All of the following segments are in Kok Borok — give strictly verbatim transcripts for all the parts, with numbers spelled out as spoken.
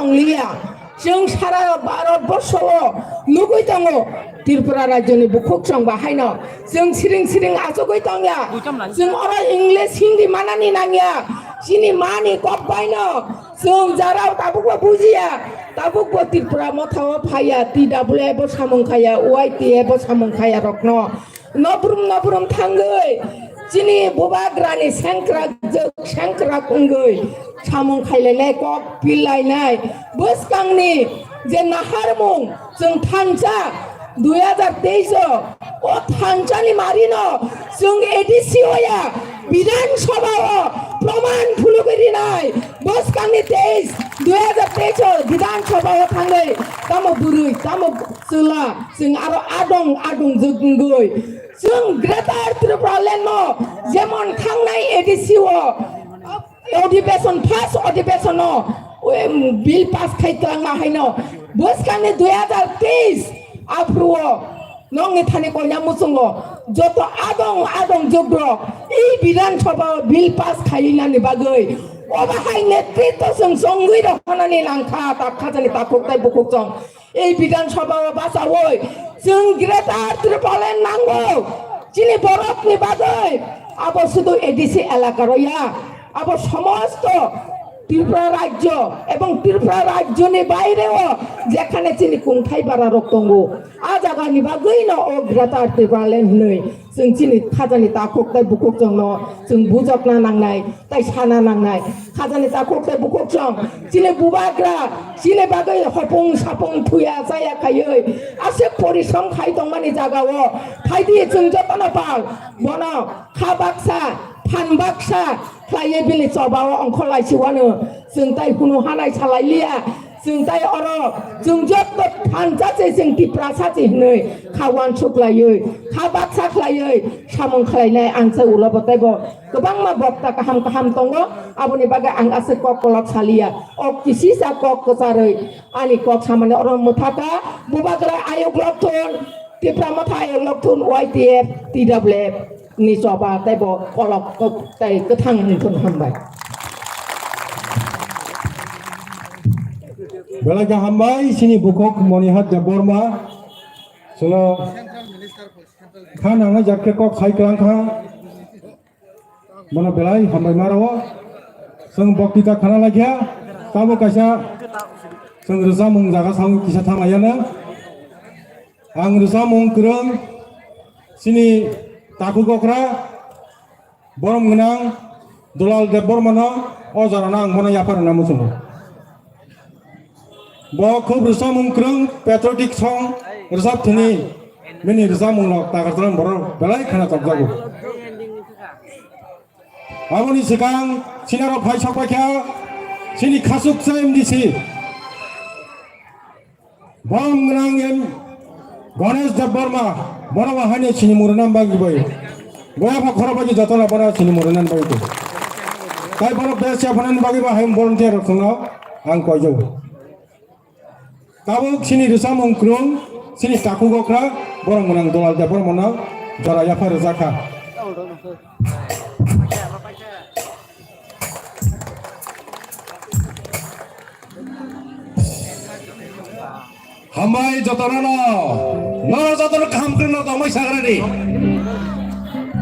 tongliya. Chwng sara Bharat borsho o nugwi tongo Tripura rajyoni bukhuk chwng bahaino. Chwng siring siring achugwi tongya. Chwng oro English Hindi manani nangya. Chini mani kok baino chwng jarao tabukbo bujiya. Tabukbo Tripura mothao phaiya, T W F bo samung khaiya, Y T F bo samung khaiya rokno. Nobrum nobrum thangwi chini bubagrani sengkrak jwk sengkrak wngwi samung khailainai kok pillainai bwskangni je naharmung chwng thansa dui hajar teis o, o thansani marino chwng A D C oya Bidhan Sabha o proman phulugwi rinai bwskangni teis dui hajar teis o Bidhan Sabha o thangwi tamo bwrwi tamo chwla chwng aro adong adong jwk wngwi Chwng Greater Tripura Land no jemon thangnai A D C o, o, odhibeson, first odhibeson o, em, bill pass khai twlangma haino. Bwskangni dui hajar teis aphuru o nongni thani koina muchungo joto adong adong jwk rok e Bidhan Sabha o bill pass khainani bagwi obo hai netritwo chwng chongwi rw hwnani nangkha, tak khajani takhuk tai bukhuk chwng. Ei Bidhan Sabha o bachaui chwng Greater Tripura Land nango. Chini borokni bagwi abo sudu A D C elaka rw ya, abo somosto Tripura rajyo ebong Tripura rajyoni baire o jekhane chini kungthai bara rok tongo, a jagani bagwi no o Greater Tripura Land hinwi chwng chini khajani takhuk tai bukhuk chwngno chwng bujokna nangnai. Tai sana nangnai, khajani takhuk tei bukhuk chwng, chini bubagra, chini bagwi hopung sapung thuya chaya khaiwi, aswk porishrom khai tongmani jagao, phaidi chwng jotono pal, bono kha baksa, phan baksa khlaiwi bini chobao ongkhor laisiwano, chwng tai hunu hanai salailiya, Chwng tai oro, chwng joto thansa se chwng Tiprasa se hinwi kha uansuk laiwi, kha baksa khlaiwi samung khlainai ang se ulo bo teibo kwbangma bokta kaham kaham tongo, aboni bagwi ang aswk kok kolok saliya. O kisisa kok kwcharwi ani kok samani oro mwthaka, bubagra ayuk lok thun, Tipra Motha ayuk lok thun, Y T F, T W F. Ni choba tei bo kolok kok tei kwthang wngthun hambai. Belai khe hambai chini bukhuk Monihat Debbarma. Chwngno kha nangnai jak khe kok sai kwlang kha. Bono belai hambai ma rwo. Chwng boktita khana lai kha. Tabuk kaisa chwng rwchapmung jaga sao kisa thanglaiya na. Ang rwchapmung kwrwng chini takhuk okra borom gwnang Dulal Debbarmano o jorano ang bono yaphar rwna muchungo. Bo khub rwchapmung kwrwng patriotic song rwchap thwngwi bini rwchapmungrok takarjak borok belai khna chopjago. Aboni swkang sinaro phai sok paikha chini khasuksa M D C. Borom gwnang em Ganesh Debbarma, bono bo haino sinimung rwna bagwi bai. Boya pha khoro bagwi jotono bono sinimung rwna bagwi bai. Tai bono best ya phanani bagwi bo hai volunteer rok thwngno ang koijago. Tabuk chini rwchapmung kwrwng, chini takhuk okra, borom gwnang Dulal Debbarmano jora yapha rwjakha. Hambai jotono no, nono jotono kaham kwrwngno tongmai sagrani.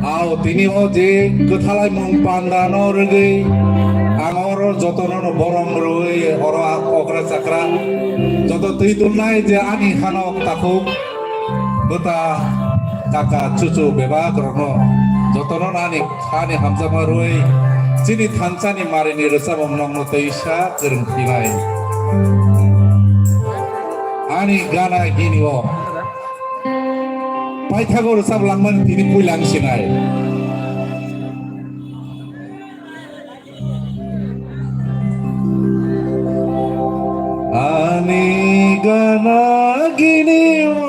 Ao tini o je kwthalai mung panda no rwgwi ang oro jotono no borom rwwi oro a okra chakra joto twi tonnai je ani hanok takhuk bwta kaka chuchu bebak rokno jotono ani Ani hamjakma rwui chini thansani marini rwchapmung nokno tei sa kwrwng phinai. Ani gana gini o paithago rwchap langmani tini puila ang sinai. Ani gana gini o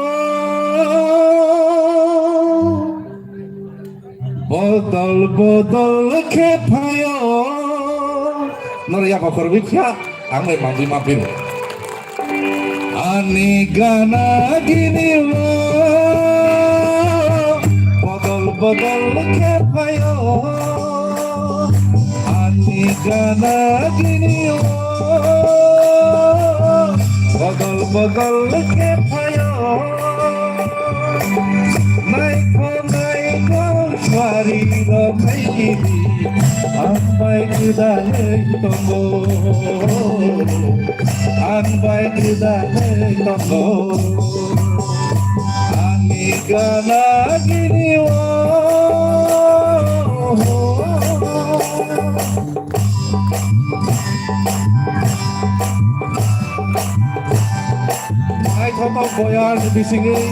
Bodol bodol khe phaio. Noro yakho khorwi kha, ang bai manjui ma phiro. Ani gana gini o. Bodol bodol khe phaio. Ani gana gini o. Bodol khe phaio, naithok naithok suari rok naidi, ang bai gwdalwi tongo, ang bai gwdalwi tongo, ani gana gini o. Naithotok boyarni bisingwi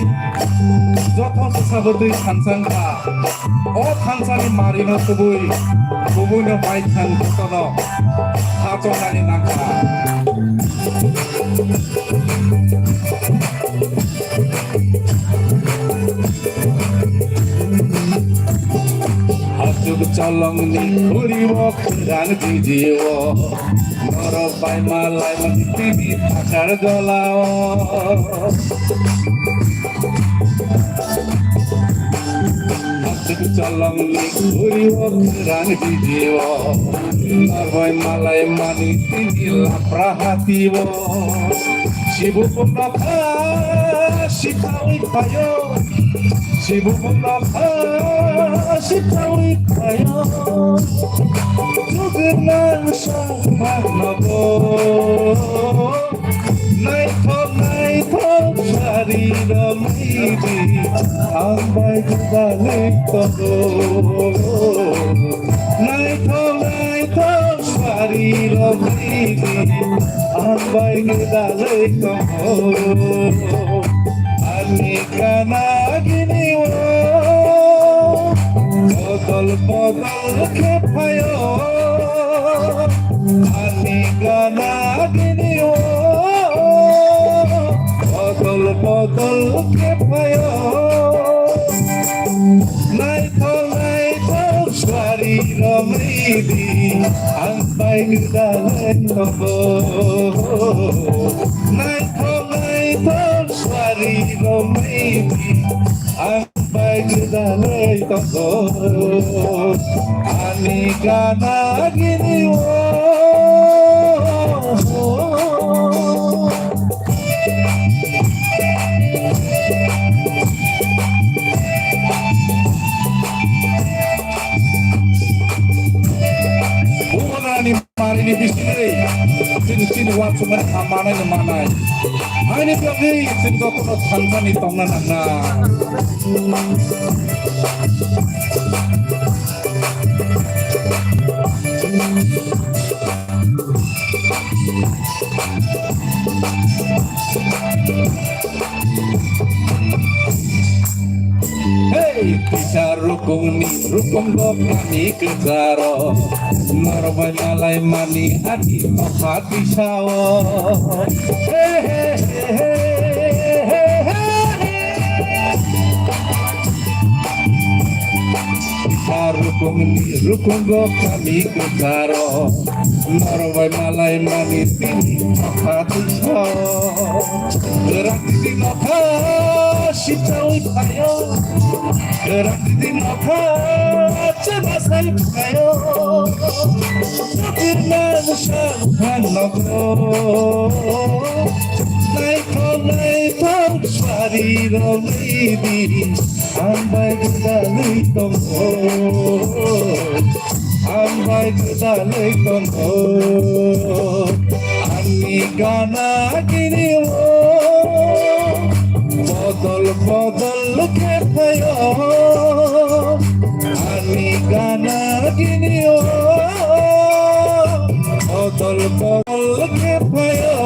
joto bwsabo twi thansa wngkha. O thansani marino kubui, kubuino baithang jotono ha chongnani nangkha. Hachuk cholongni khuri o khwrang jiji o, norok bai malai mani tini thakar gola o. Hachuk cholongni khuri o khwrang jiji o, norok bai malai mani tini lapra hati o. Sibu pumrok ha sikawi phayo. Sibu pumrok ha sikawi phayo. Jugurnang sangma nogo. Naithok naithok sari romidi. Ang bai gwdalwi tongo. Naithok naithok sari romidi. Ang bai gwdalwi tongo. Ani gana gini o, bodol bodol khe phaio. Ani gana gini o, bodol bodol khe phaio. Naithok naithok suari romidi, ang bai gwdalwi tongo. Naithok naithok suari romidi, ang bai gwdalwi tongo. Ani gana gini o. Bubagrani marini bisingtwi chwng chini uansukmani ha manai no manai. Haini bagwi chwng jotono thansani tongna nangna. Hey, kisa rukungni rukungo kami kwcharo, norbai malai mani ati tokha tisao. Hey, hey, hey. Kisa rukungni rukungo kami kwcharo, norbai malai mani tini tokha tisao. Kwrak titi nokha sipchawi phaio, kwrak titi nokha chebasai phaio. Chukirna nusa phanogo, naithok naithok sari romidi. Ang bai gwdalwi tongo, ang bai gwdalwi tongo. Ani gana gini o, bodol bodol khe phaio. Ani gana gini o, bodol bodol khe phaio.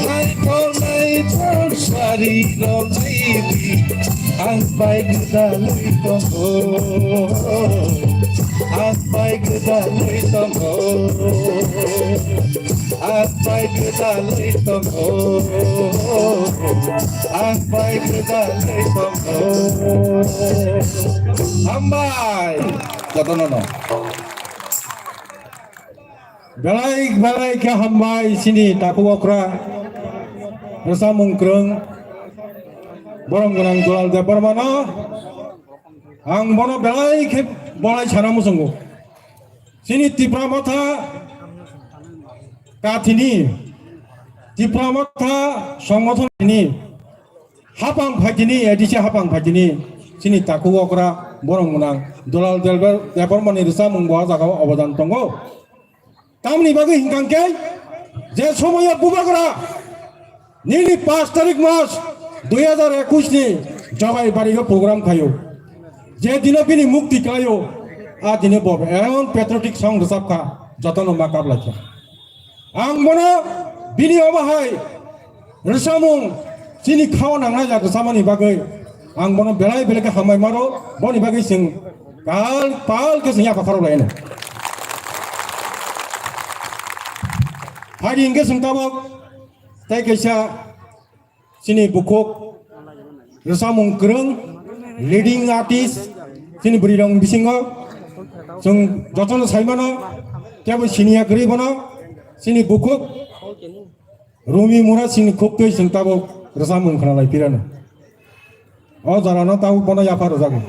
Naithok naithok sari romidi, ang bai gwdalwi tongo, ang bai gwdalwi tongo, ang bai gwdalwi tongo, ang bai gwdalwi tongo. Hambai. Jotono no. Belai belai khe hambai chini takhuk okra, rwchapmung kwrwng, borom gwnang Dual Debbarmano. Ang bono belai khe bolai sana muchungo. Chini Tipra Motha kathini Tipra Motha Songgothon ni hapang phaitini, A D C hapang phaitini, chini takhuk okra borok gwnang Dulal Debbarmani rwchapmung bo o jaga o obodan tongo. Tamni bagwi hinkha khe je somoyo bubagra nini pash tarik mas dui hajar ekush ni Jogai bari o program khaio, je dino bini mukti khlaio, a dino bo emon patriotic song rwchapkha, jotono ma kaplaikha. Ang bono bini obo hai rwchapmung chini khao nangnai jak rwchapmani bagwi ang bono belai belai khe hambai maro, boni bagwi chwng kal pal khe chwng yapha khorok laino. Phaidi hwnkhe chwng tabok tei kaisa chini bukhuk rwchapmung kwrwng, leading artist, chini bwrwirok bisingo chwng jotono sai mano, kebo siniya kwrwi bono, chini bukhuk Rumi Mura chini khuk twi chwng tabok rwchapmung khna lai phirano. O jorano tabok bono yapha rwjago.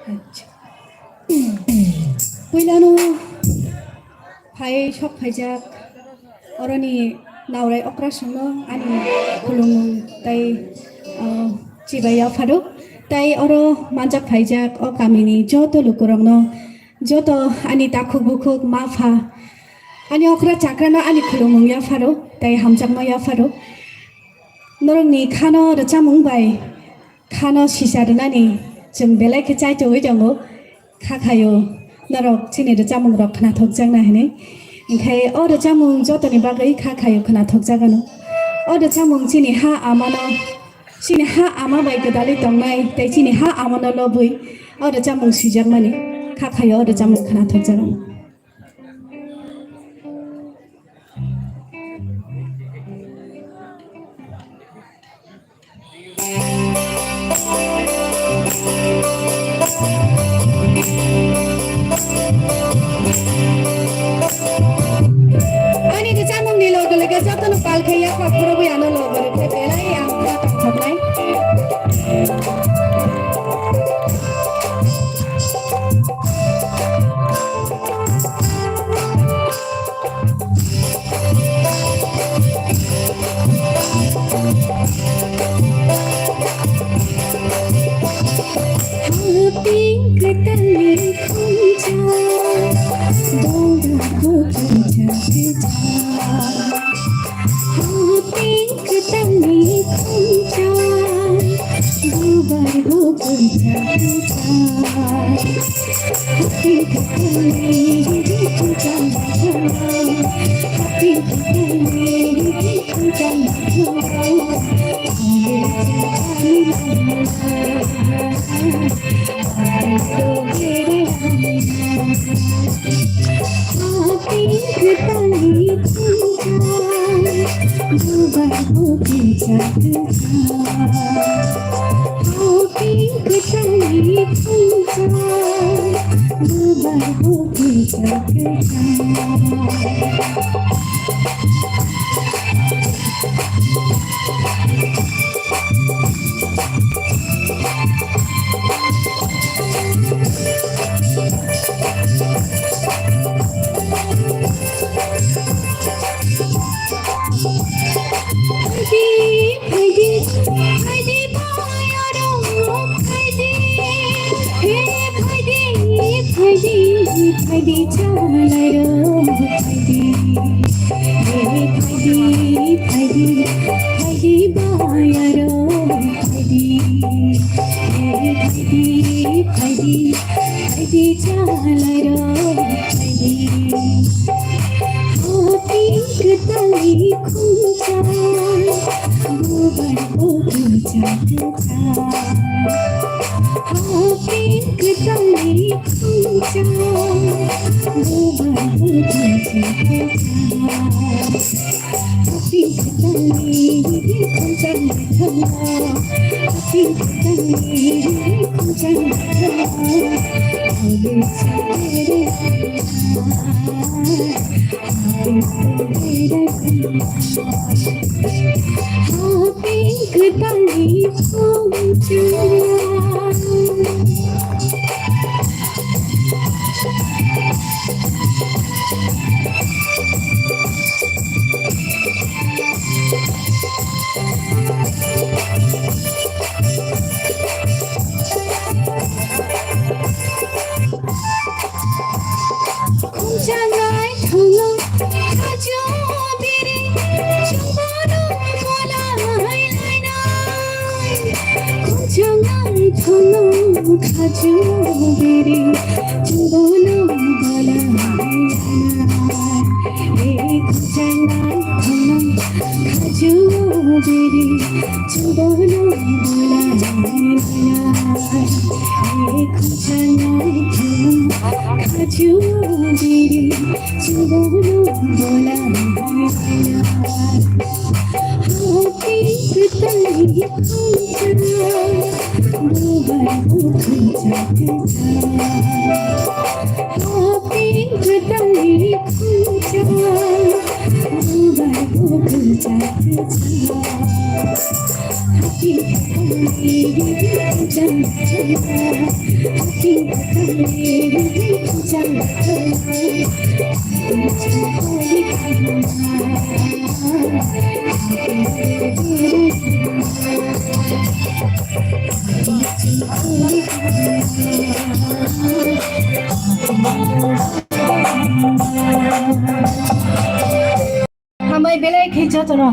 Acha. Puilano phai sok phaijak oroni naurai okrasongno ani khulumung tai, ah, chibai yapharo. Tai oro manjak phaijak o kamini joto lukurokno, joto ani takhuk bukhuk ma pha, ani okra chakrano ani khulumung yapharo, tai hamjakma yapharo. Norokni khano rwchapmung bai khano sisa rwnani chwng belai khe chaitogwi tongo. Kha khaio norok chini rwchapmungrok khnathokjakna hinwi. Hinkhe o rwchapmung jotoni bagwi kha khaio khnathokjagano. O rwchapmung chini ha amano, chini ha ama bai gwdalwi tongnai tei chini ha amano lobwi o rwchapmung swijakmani kha khaio o rwchapmung khnathokjagano. Ani rwchapmungni loge loge jotono pal khe yakma phurugwi ano loge rwkhe belai ang kha tongthoknai. Haping kwtalni khuncha, dora bo kwcha kwcha. Haping kwtalni khuncha, bubar bo kwcha kwcha. Hambai belai khe jotono.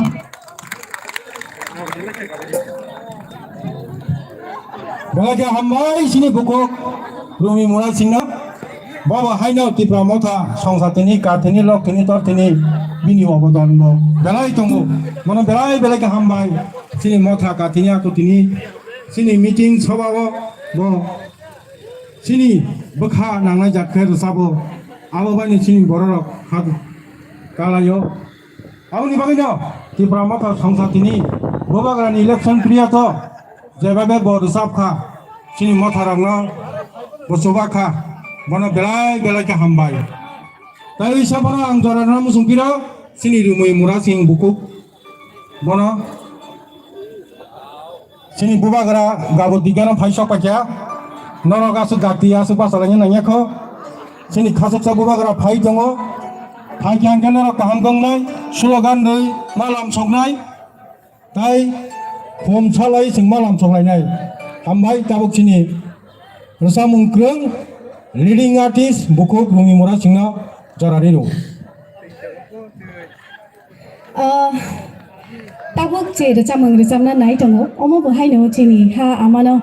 Belai khe hambai chini bukhuk Rumi Mura Singno. Bobo haino Tipra Motha songsa tini, ka tini, lok tini, tor tini bini obodan bo belai tongo. Bono belai belai khe hambai chini Motha ka tini, aku tini, chini meeting soba o bo chini bwkha nangnai jat khe rwchabo. Abo baino chini bororok ha kalaio. Aboni bagwino Tipra Motha songsa tini Bubagrani election period o jebabe bo rwchap kha, chini motharokno bo chuba kha, bono belai belai khe hambai. Tai wisa bono ang jora rwna muchung phiro chini Rumi Mura Sing bukhuk bono. Chini bubagra gabo digano phai sok paikha. Norok aswk gati aswk bachalaina nangya kho. Chini khachuksa bubagra phai tongo. Phai khe hwnkhe norok kaham tongnai, slogan rwi ma lam soknai. Tai khum salai chwng ma lam soklainai. Hambai tabuk chini rwchapmung kwrwng leading artist bukhuk Rumi Mura Singno jora rino. Ah, tabuk je rwchapmung rwchapna nai tongo, omo bo haino chini ha amano,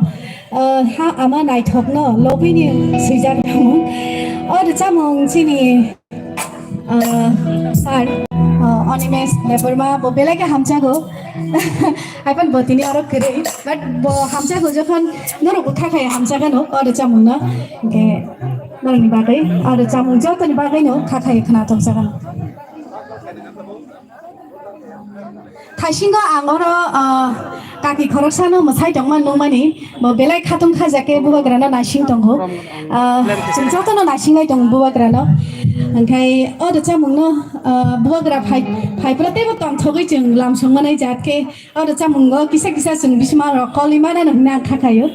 ah, ha ama naithokno lobini swijak tongmung. O rwchapmung chini, ah, sir, ah, Animesh Debbarma bo belai khe hamjago. Haiphano bo tini oro kwrwi, but bo hamjago jokhon norokbo kha khai hamjagano o rwchapmungno. Hinkhe norokni bagwi o rwchapmung jotoni bagwino kha khai khwnathokjagano. Thaisingo ang oro, ah, kaki khoroksano mwsai tongma nukmani, bo belai khatung khajakhe bubagrano naising tongo. Ah, chwng jotono naisinglai tongo bubagrano. Hwnkhe o rwchapmungno, ah, bubagra phai, phaiphuru teibo tongthogwi chwng lam songmanai jat khe o rwchapmungo kisa kisa chwng bisima rok koli manano hwnwi ang kha khaio.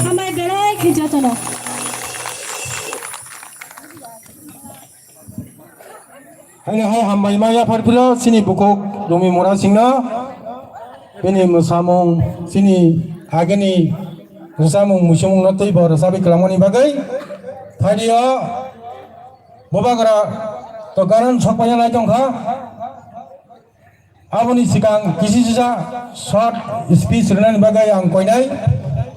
Hambai belai khe jotono. Haino hai hambai ma yaphar philo chini bukhuk Rumi Mura Singno bini mwsamung chini agini rwchapmung muisumungno teibo rwchapwi kwlangmani bagwi phaidi o Bubagra to ganan sokpaina nai tongkha. Aboni swkang kisi sisa short speech rwnani bagwi ang koinai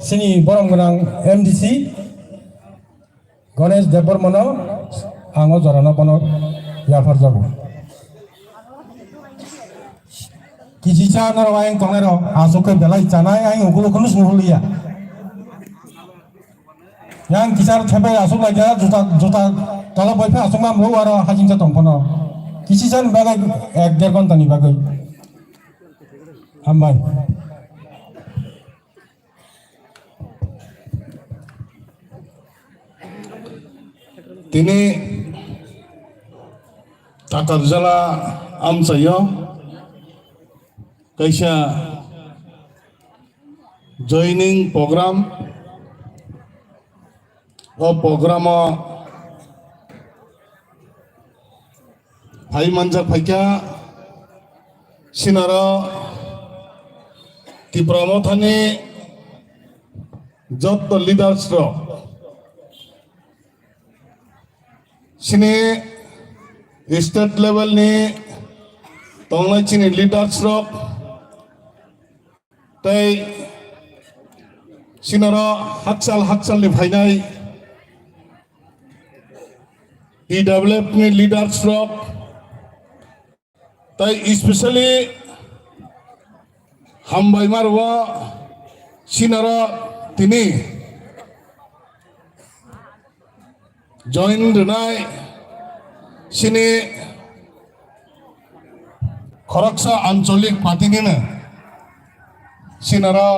chini borom gwnang M D C Ganesh Debbarmano ang o jorano bono yapharjago. Kisi sa norok ayang tongnai rok aswk khe belai chanai ayang ukuluk kheno sunghuliya. Yang kisar thepai aswk lai kha, juta, juta tolo bai khe aswk ma mung aro hajing sa tong phano. Kisi sa ni bagwi ek der ghonta ni bagwi. Hambai. Tini Takarjala amchaio kaisa joining program. O programo phai manjak phaikha, sinaro Tipra Mothani jotto leaders rok, sini state level ni tongnai chini leaders rok, tei sinaro hakchal hakchal ni phainai T W F ni leaders rok, tei especially hambai marwo sinaro tini join rwnai sini khoroksa ancholik party nini sinaro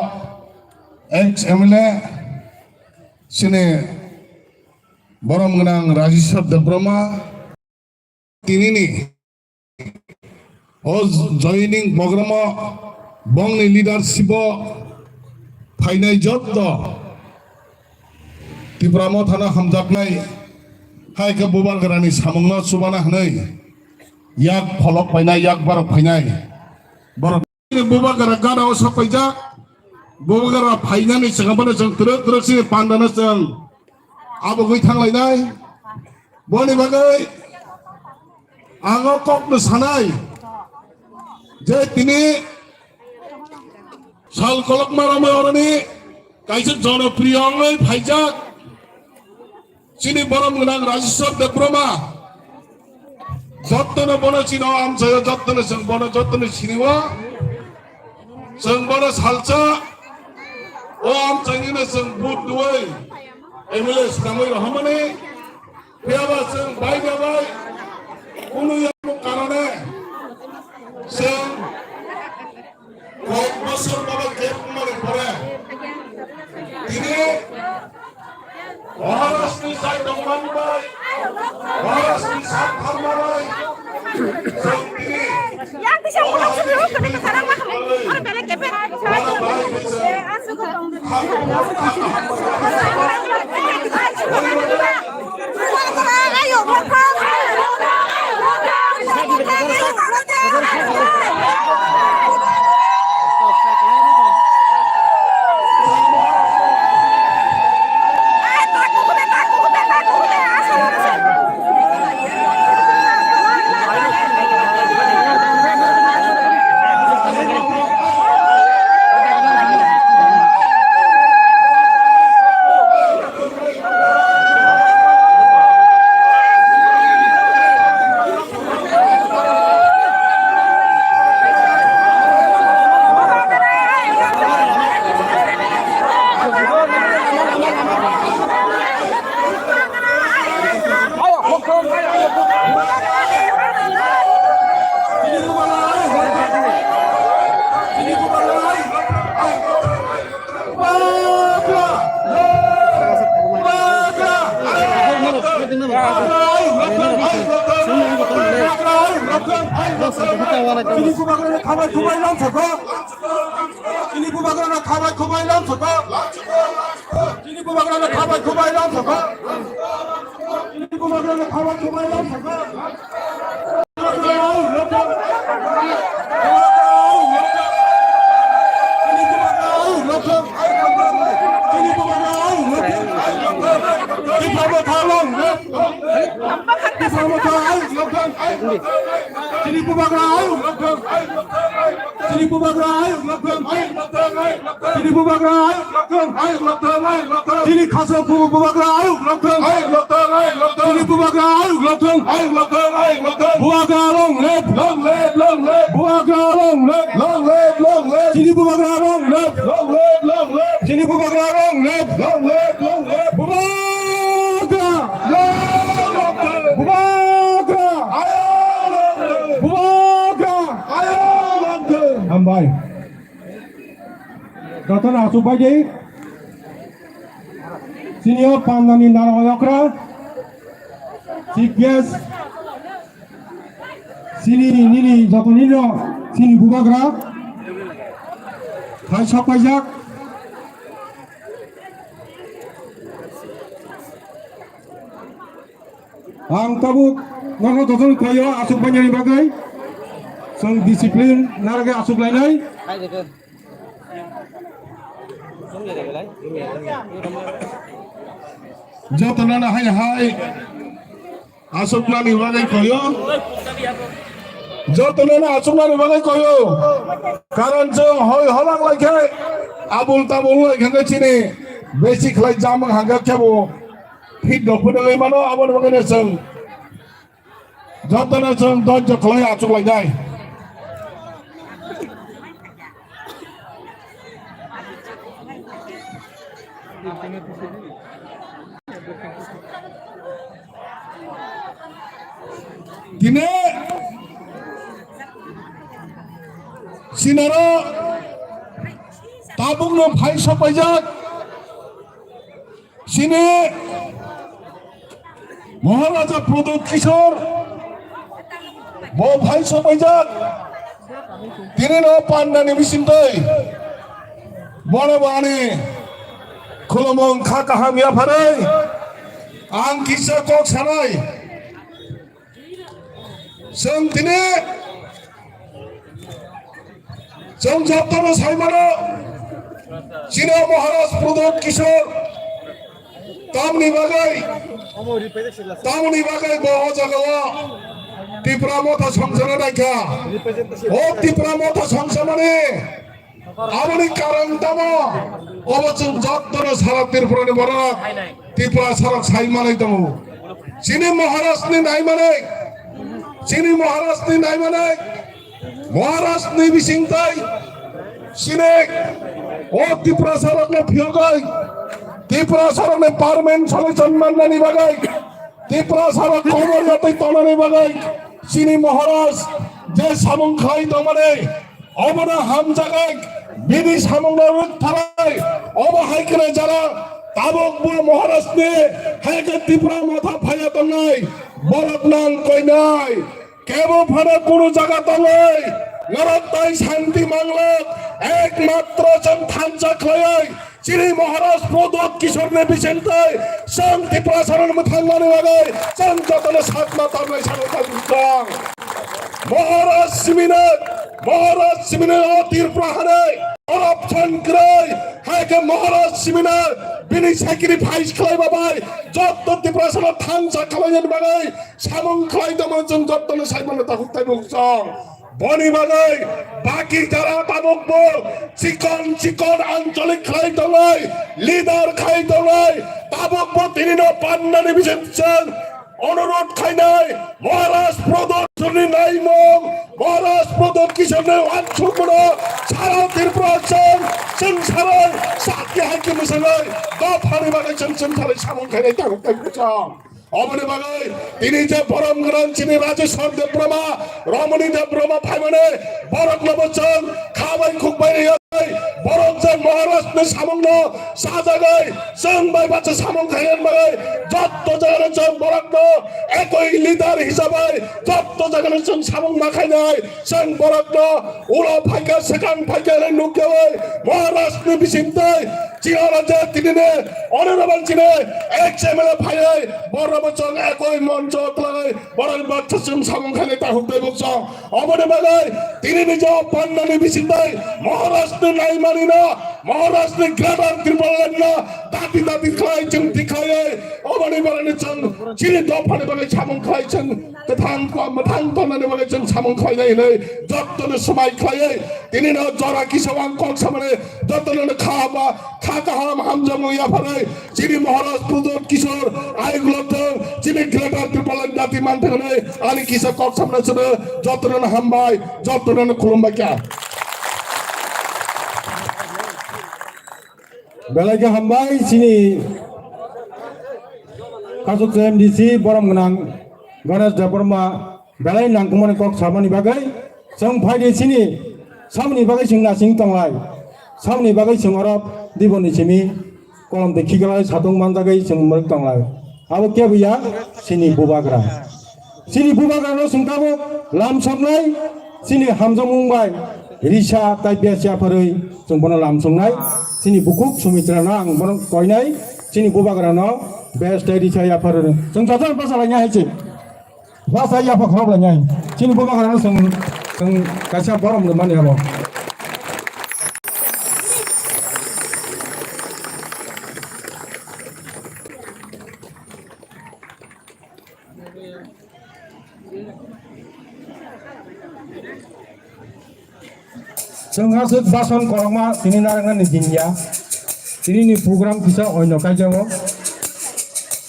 ex M L A sini borom gwnang Rajeshwar Debbarma tinini o joining program o bongni leadership o phainai jotto Tipra Mothano hamjaknai, hai khe Bubagrani samungno chubana hwnwi yak pholok phainai, yak barok phainai. Borok Bubagra gana o sok paijak, Bubagra phainani swkang bono chwng twrwk twrwk sini pandano chwng abogwi thanglainai. Boni bagwi ang o kokno sanai je tini sal kolokma romwi oroni kaisa jonopriyo wngwi phaijak chini borom gwnang Rajeshwar Debbarma. Jottono bono chino amchaio, jottono chwng bono jottono sinio. Chwng bono salsa o amchainino chwng vote rwui M L A swnamwi rohormani. Phiyaba chwng bai bai kunu yakung karone chwng kok bosor baba gap mani pore tini Maharashtra ni sai tongmani bai, Maharashtra ni sai tharma bai, chwng tini Yang bisa pulang sebelum kami ke sana, Pak. Orang balik ke P R. Chini bubagrano khabai khubai lam saka. Chini bubagrano khabai khubai lam saka. Chini bubagrano khabai khubai lam saka. Chini bubagrano khabai khubai lam saka. Chini bubagra ayuk lokthwng. Chini bubagra ayuk lokthwng. Chini bubagra ayuk lokthwng. Chini khaso bu-, bubagra ayuk lokthwng. Chini bubagra ayuk lokthwng. Bubagra long live. Bubagra long live. Chini bubagra long live. Chini bubagra long live. Bubagra. Bubagra. Bubagra. Hambai. Jotono achukbaidi. Senior pandani narwai okra. Chief guest. Sini nini joto nini sini bubagra. Hai sok paijak. Ang tabuk Nono jotono koyo aswk banyani bagwi. Chwng discipline narwgwi aswk lainai. Jotono hai hai. Aswknani bagwi koyo. Jotono aswknani bagwi koyo. Karon chwng hoi holak lai khe abul tabul lai khe chini besi khlai jamang hangkha khe bo fit dok phano lai mano, aboni bagwi no chwng jotono chwng dojjo khlai achuk lai nai. Tini sinaro tabukno phai sopaijak sini Maharaja Pradyot Kishore bo phai sopaijak. Tini no pandani bisingtwi bono bo ani khulumung kha kaham yapharwi ang kisa kok sanai. Chwng tini chwng jotono sai mano, chini Maharaj Pradyot Kishore tamni bagwi, tamni bagwi bo o jagao Tipra Motha songchana naikha. O Tipra Motha songchamani aboni karon tamo? Obo chwng jotono sara Tripurani borok, Tiprasarok sai manwi tongo. Chini Maharajni naimanwi, chini Maharajni naimanwi, Maharajni bisingtwi chini o Tiprasarokno phiyogwi, Tiprasarokni permanent solution mannani bagwi, Tiprasarok komor yatwi tongnani bagwi chini Maharaj je samung khlai tongmani, obono hamjaknai, bini samungno rwktharnai. Obo hai kheno jara tabuk bo Maharajni hai khe Tipra Motha phaiya tongnai, borok nang koinai. Kebo phano kunu jaga tongwi norok tai santi manglok, ekmatro chwng thansa khlaiwi chini Maharaj Pradyot Kishoreni bisingtwi chwng Tiprasarokno mwthangmani bagwi chwng jotono sakma tarnai sanai tong. Maharaj simino, Maharaj simino o Tripura hani corruption kwrwi, hai khe Maharaj simino bini sacrifice khlaiba bai jotto Tiprasarokno thansa khlainani bagwi samung khlai tongmani chwng jotono sai mano takhuk taibo chwng. Boni bagwi baki jara tabukbo chikon chikon ancholik khlai tongnai, leader khai tongnai, tabukbo tinino pannani bising chwng onurot khainai, Maharaj Pradyot Kishoreni naimung, Maharaj Pradyot Kishoreni uansukmano sara Tripura chwng, chwng sarai sakti hai khe mwswnai dophani bagwi chwng chwng sarai samung khainai takhuk taibo chwng. Oboni bagwi tini je borom gwnang chini Rajeshwar Debbarma, Ramani Debbarma phaimani borokno bo chwng kha bai khuk bai riyoi, borok je Maharajni samungno sajagwi chwng bai bacha samung khaina bagwi jotto jagano chwng borokno ekoi leader hisabai jotto jagano chwng samung ma khainai. Chwng borokno ulo phaikha, swkang phaikha hinwi nukyawi Maharajni bisingtwi chiyoro je tinini honorable chini X M L A phaiwi borokno chwng ekoi moncho twlangwi borokni baksa chwng samung khainai takhuk taibo chwng. Oboni bagwi tinini je pannani bisingtwi Maharajni naimanino, Maharajni Greater Tipralandno dati dati khlai chwng tikhlaiwi oboni bagwino chwng chini dophani bagwi samung khlai chwng kwthang, mwthang tongnani bagwi chwng samung khlainai hinwi jotono swmai khlaiwi tinino jora kisa ang kok samani jotono kha ba, kha kaham hamjakmung yapharwi chini Maharaj Pradyot Kishore ayuk lokthwng chini Greater Tipraland dati manthwk hinwi ani kisa kok samani chwngno jotono hambai, jotono khulumbai kha. Belai khe hambai chini Kachuk M D C borom gwnang Ganesh Debbarma belai nangkukmani kok samani bagwi chwng phaidi chini samani bagwi chwng nasing tonglai, samani bagwi chwng oro diboni simi kolom twi khiklai satung manjagwi chwng mwrwk tonglai. Abo kebo ya chini bubagra. Chini bubagrano chwng tabuk lamsoknai, chini hamjakmung bai risa tai bes yapharwi chwng bono lamsoknai. Chini bukhuk Sumitrano ang bono koinai, chini bubagrano bes tai risa yapharwi chwng jotono bachalaina hai se. Basa yapha khorok lainai. Chini bubagrano chwng, chwng kaisa borom rwmani abo. Chwng aswk bason kwbangma tini narwknani din ya. Tinini program kisa oino kaijago.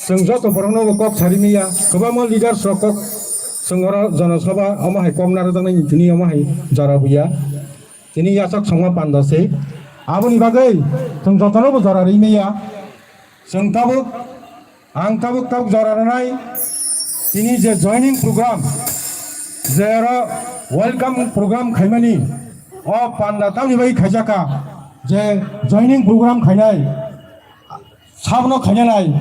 Chwng joto borokno bo kok sari manya. Kwbangma leaders rok kok chwng oro jonosabha omo hai kok narwkjaknai tini omo hai jora buya. Tini yachak songma panda se. Aboni bagwi chwng jotono bo jora ri manya. Chwng tabuk Ang tabuk tabuk jora rwnai tini je joining program, je oro welcome program khaimani, o panda tamni bai khaijaka je joining program khainai, sabno khainanai,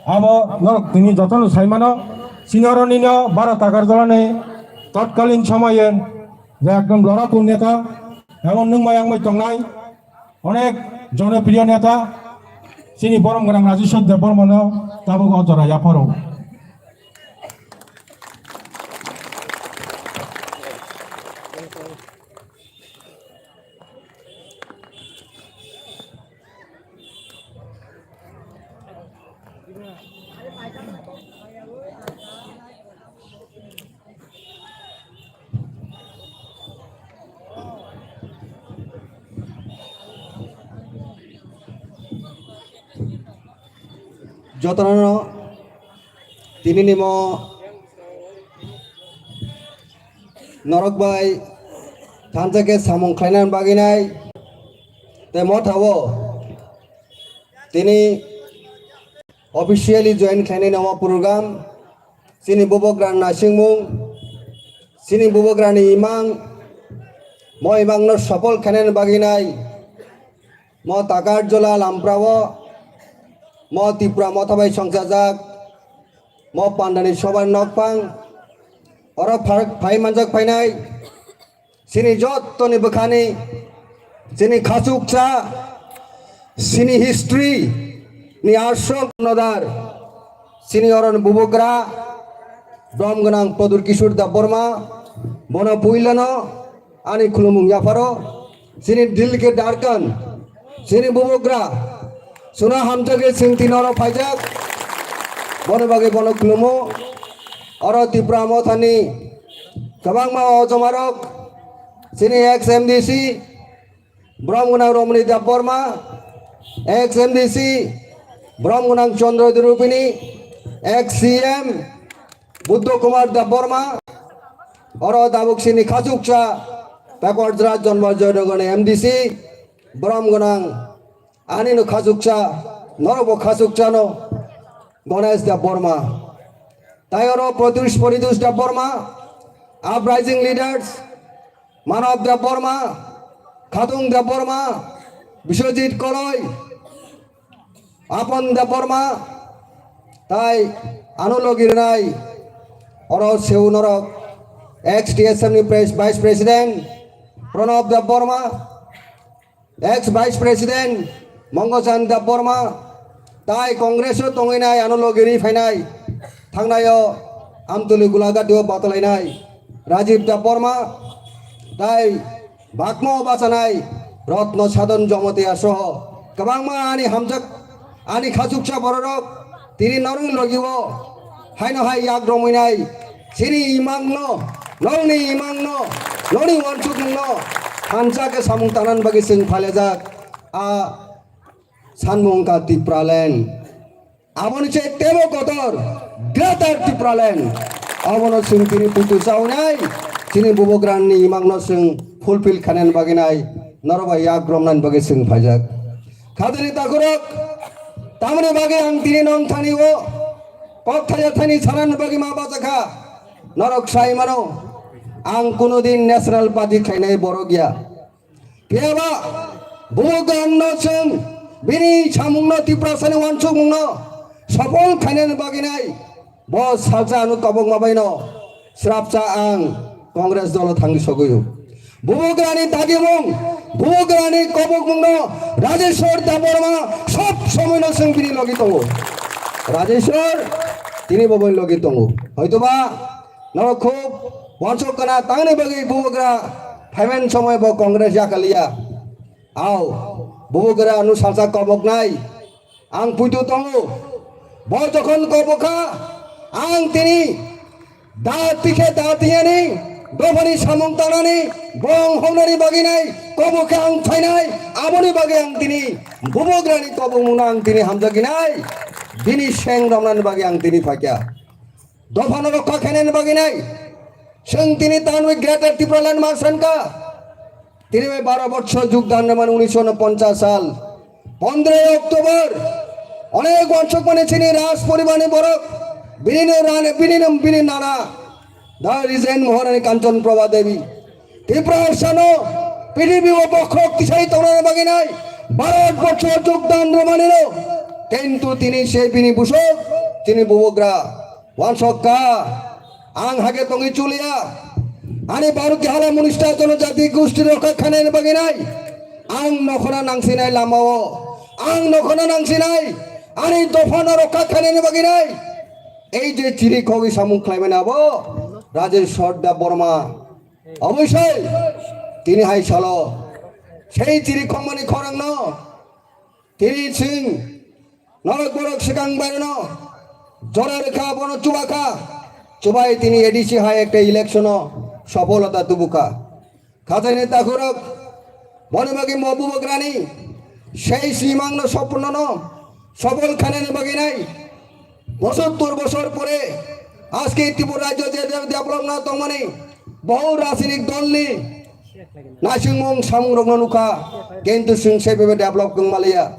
abo norok tini jotono saimano, chini oro nino baro tagar jolani totkalin somoyen je ekdom loraku neta, emon nungmai angmai tongnai, onek jonopriyo neta, chini borom gwnang Rajeshwar Debbarmano tabuk o jora yapharo. Jotono tini nimo norok bai thansa khe samung khlainani bagwi nai tei motha o tini officially join khlainai namo program. Chini bubagra nasingmung, chini bubagrani imang, mo imangno sopol khainani bagwi nai, mo Takarjola Lamprao, mo Tipra motha bai songchajak, mo pandani sobar nokphang, oro phar-, phai manjak phainai, Chini jottoni bwkhani, chini khachuksa, chini history ni aswk nodar, chini oroni bubagra, brom gwnang Pradyut Kishore Debbarma, bono puilano ani khulumung yapharo, chini Dilke Darkan, chini bubagra, suna hamjagwi chwng tini oro phaijak, bono bagwi bono khulumo, oro Tipra mothani, Kwbangma o jomarok, chini ex M D C, brom gwnang Romani Debbarma, ex M D C, brom gwnang Chandra Debbarma, ex C M Buddha Kumar Debbarma, oro tabuk chini khachuksa, Takarjala Jonmo Joynagar ni M D C, brom gwnang Ani no khachuksa, norok bo khachuksa no Ganesh Debbarma. Tai oro Pradyut, Pradyut Debbarma, Uprising Leaders, Manav Debbarma, Khadung Debbarma, Biswajit Koloi, Apan Debbarma, tai ano logi rwnai oro seu norok ex T S M ni pres-, Vice President Pranab Debbarma, Ex Vice President Mongochan Debbarma tai Congress o tongwi nai ano logi ri phainai, thangnai o Amtuli Gulagati o batalainai Rajiv Debbarma tai Bagmo bachanai Ratna Sadhan Jamatia soho kwbangma ani hamjak, ani khachuksa bororok tini norokni logi o haino hai yak romwi nai, chini imangno, nokni imangno, nokni uansukmungno thansa khe samung tanani bagwi chwng phailajak. A sanmung wngkha Tipraland. Aboni se tebo kotor Greater Tipraland. Abono chwng tini puitu chaunai, chini bubagrani imangno chwng fulfill khainani bagwi nai, norok bai yak romnani bagwi chwng phaijak. Khadini takhurok, tamoni bagwi ang tini nong thani o kok thaya thani sanani bagwi ma bachakha. Norok sai mano, ang kuno din National Party khainai borok ya. Phiyaba bubagrano chwng bini samungno Tiprasani uansukmungno sopol khainani bagwi nai bo salsa ano kobokma baino srapsa ang Congress dolo thangwi sogwi o. Bubagrani dagimung, bubagrani kobokmungno Rajeshwar Debbarma sob somoino chwng bini logi tongo. Rajeshwar tini bo bini logi tongo. Hoitoba Norok khub wansuk kana tangni bagwi bubagra phaiman somoi bo Congress yakaliya. Ao, bubagra no salsa koboknai. Ang puitu tongo. Bo jokhon kobokha, ang tini da tikhe da tiyani, dophani samung tanani, bong homnani bagwi nai, kobokhe ang phainai, aboni bagwi ang tini bubagrani kobokmungno ang tini hamjaginai. Bini seng romnani bagwi ang tini phaikha. Dophano rokha khainani bagwi nai. Chwng tini tanwi Greater Tipraland ma sankha. Tini bai baro bochor jugdan rwmani unisho ponchas sal. Pondroi October. Onek wansuk mani chini Raj poribarni borok. Binino rani, binino bini nana. Da Regent Maharani Kanchan Prabha Devi. Tripura Harsano prithibi o bokhok tisai tongnani bagwi nai. Bharat bochor jugdan rwmani no. Kintu tini se bini busuk, tini bubagra. Wansokha, ang hake tongwi chuliya. Ani Bharati hala monista jonojati gosti rokha khanani bagwi nai. Ang nokhona nangsinai lamao. Ang nokhona nangsinai. Ani dophano rokha khanani bagwi nai. Ei je chiri khogwi samung khlaimani abo Rajesh Sardar Burma. Obosoi tini hai salo. Sei chiri khongmani khorangno tini chwng norok borok swkang baireno jora rwkha, bono chubakha. Chubai tini A D C hai ekta election o sofolota tubukha. Khajaini takhurok, boni bagwi mo bubagrani sei simangno sopnono sofol khanani bagwi nai. Bosottor bosor pore aske Tripura rajyo je je develop na tongmani, bohu rajnitik dolni naisingmung samungrokno nukha, kintu chwng sebebe develop wngmaliya.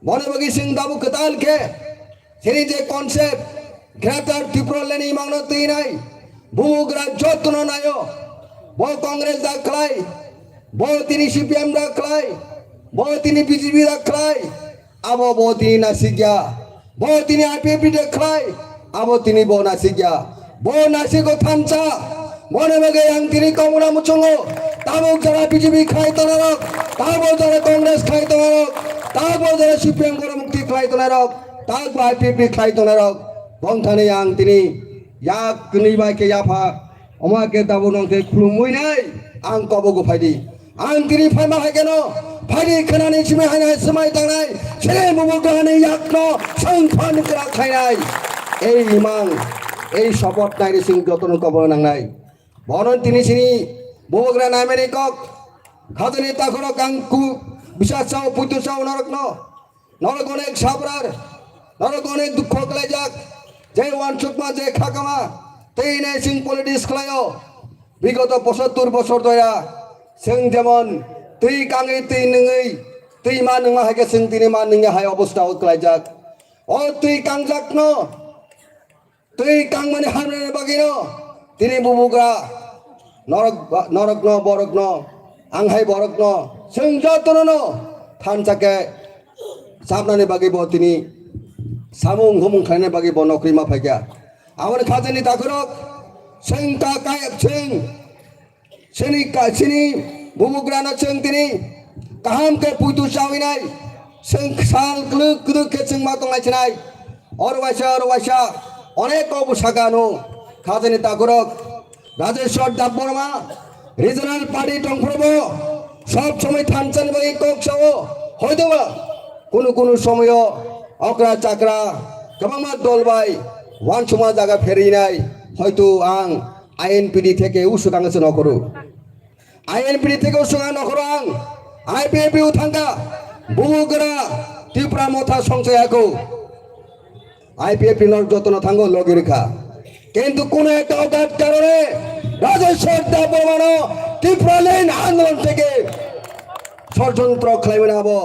Boni bagwi chwng tabuk kwtal khe chini je concept Greater Tipraland ni mangno twinai bubagra jotono naio. Bo Congress da khlai, bo tini C P M da khlai, bo tini B J P da khlai, abo bo tini nasikya. Bo tini I P F T da khlai, abo tini bo nasikya. Bo nasigo thansa. Boni bagwi ang tini komuna muchungo. Tabuk jara B J P khlai tongnarok, tabuk jara Congress khlai tongnarok, tabuk jara C P M Goromukti khlai tongnarok, tabuk I P F T khlai tongnarok. Bongthani ang tini yak kwnwi bai khe yapha, oma khe tabuk nong khe khulumwi nai ang kobogo phaidi. Ang tini phaima hai kheno, phaidi khwnani simi hai hai swmai tangnai, sere mubo kahani yakno sangphan kra khainai. Ei imang, ei support nai ri sing jotono kobono nangnai. Bono tini sini bubagra naimani kok. Khajani takhorok ang ku bisa chao puitu chao norokno. Norok onek sabrar, norok onek dukho klaijak. Je wansukma je khakama, tei ne sing politics khlaio. Bigoto posottur bosor doya, sing jemon twi kangwi twi nungwi, twi ma nungma hai khe sing tini ma nungya hai obostha o klaijak. O twi kangjakno, twi kangmani hamrani bagwino tini bubugra norok, norokno, borokno, ang hai borokno, chwng jotono no thansa khe chapnani bagwi bo tini samung humung khlainani bagwi bo nokri ma phaikha. Aboni khajani takhurok chwng ka kai chwng Chini ka-, chini bubugrano chwng tini kaham khe puitu chawinai, chwng sal kwlwk kwlwk khe chwng ma tongnai chinai. Oro waisa, oro waisa, onek kok bwsakano khajani takhurok. Rajeshwar Debbarma, regional party tongphuru bo sob somoi thansani bagwi kok sao, hoitoba kunu kunu somoyo okra chakra kwbangma dol bai wansukma jaga pherinai, hoito ang I N P D theke usuk ang se nokhoro. I N P D theke usuk ang nokhoro ang. I P F T o thangkha. Bubugra Tipra Motha songchai hako. I P F T no jotono thango logi rikha. Kintu kuno ekta odat karone Rajeshwar Debbarmano Tipraland andolon theke ষড়যন্ত্র khlaimani abo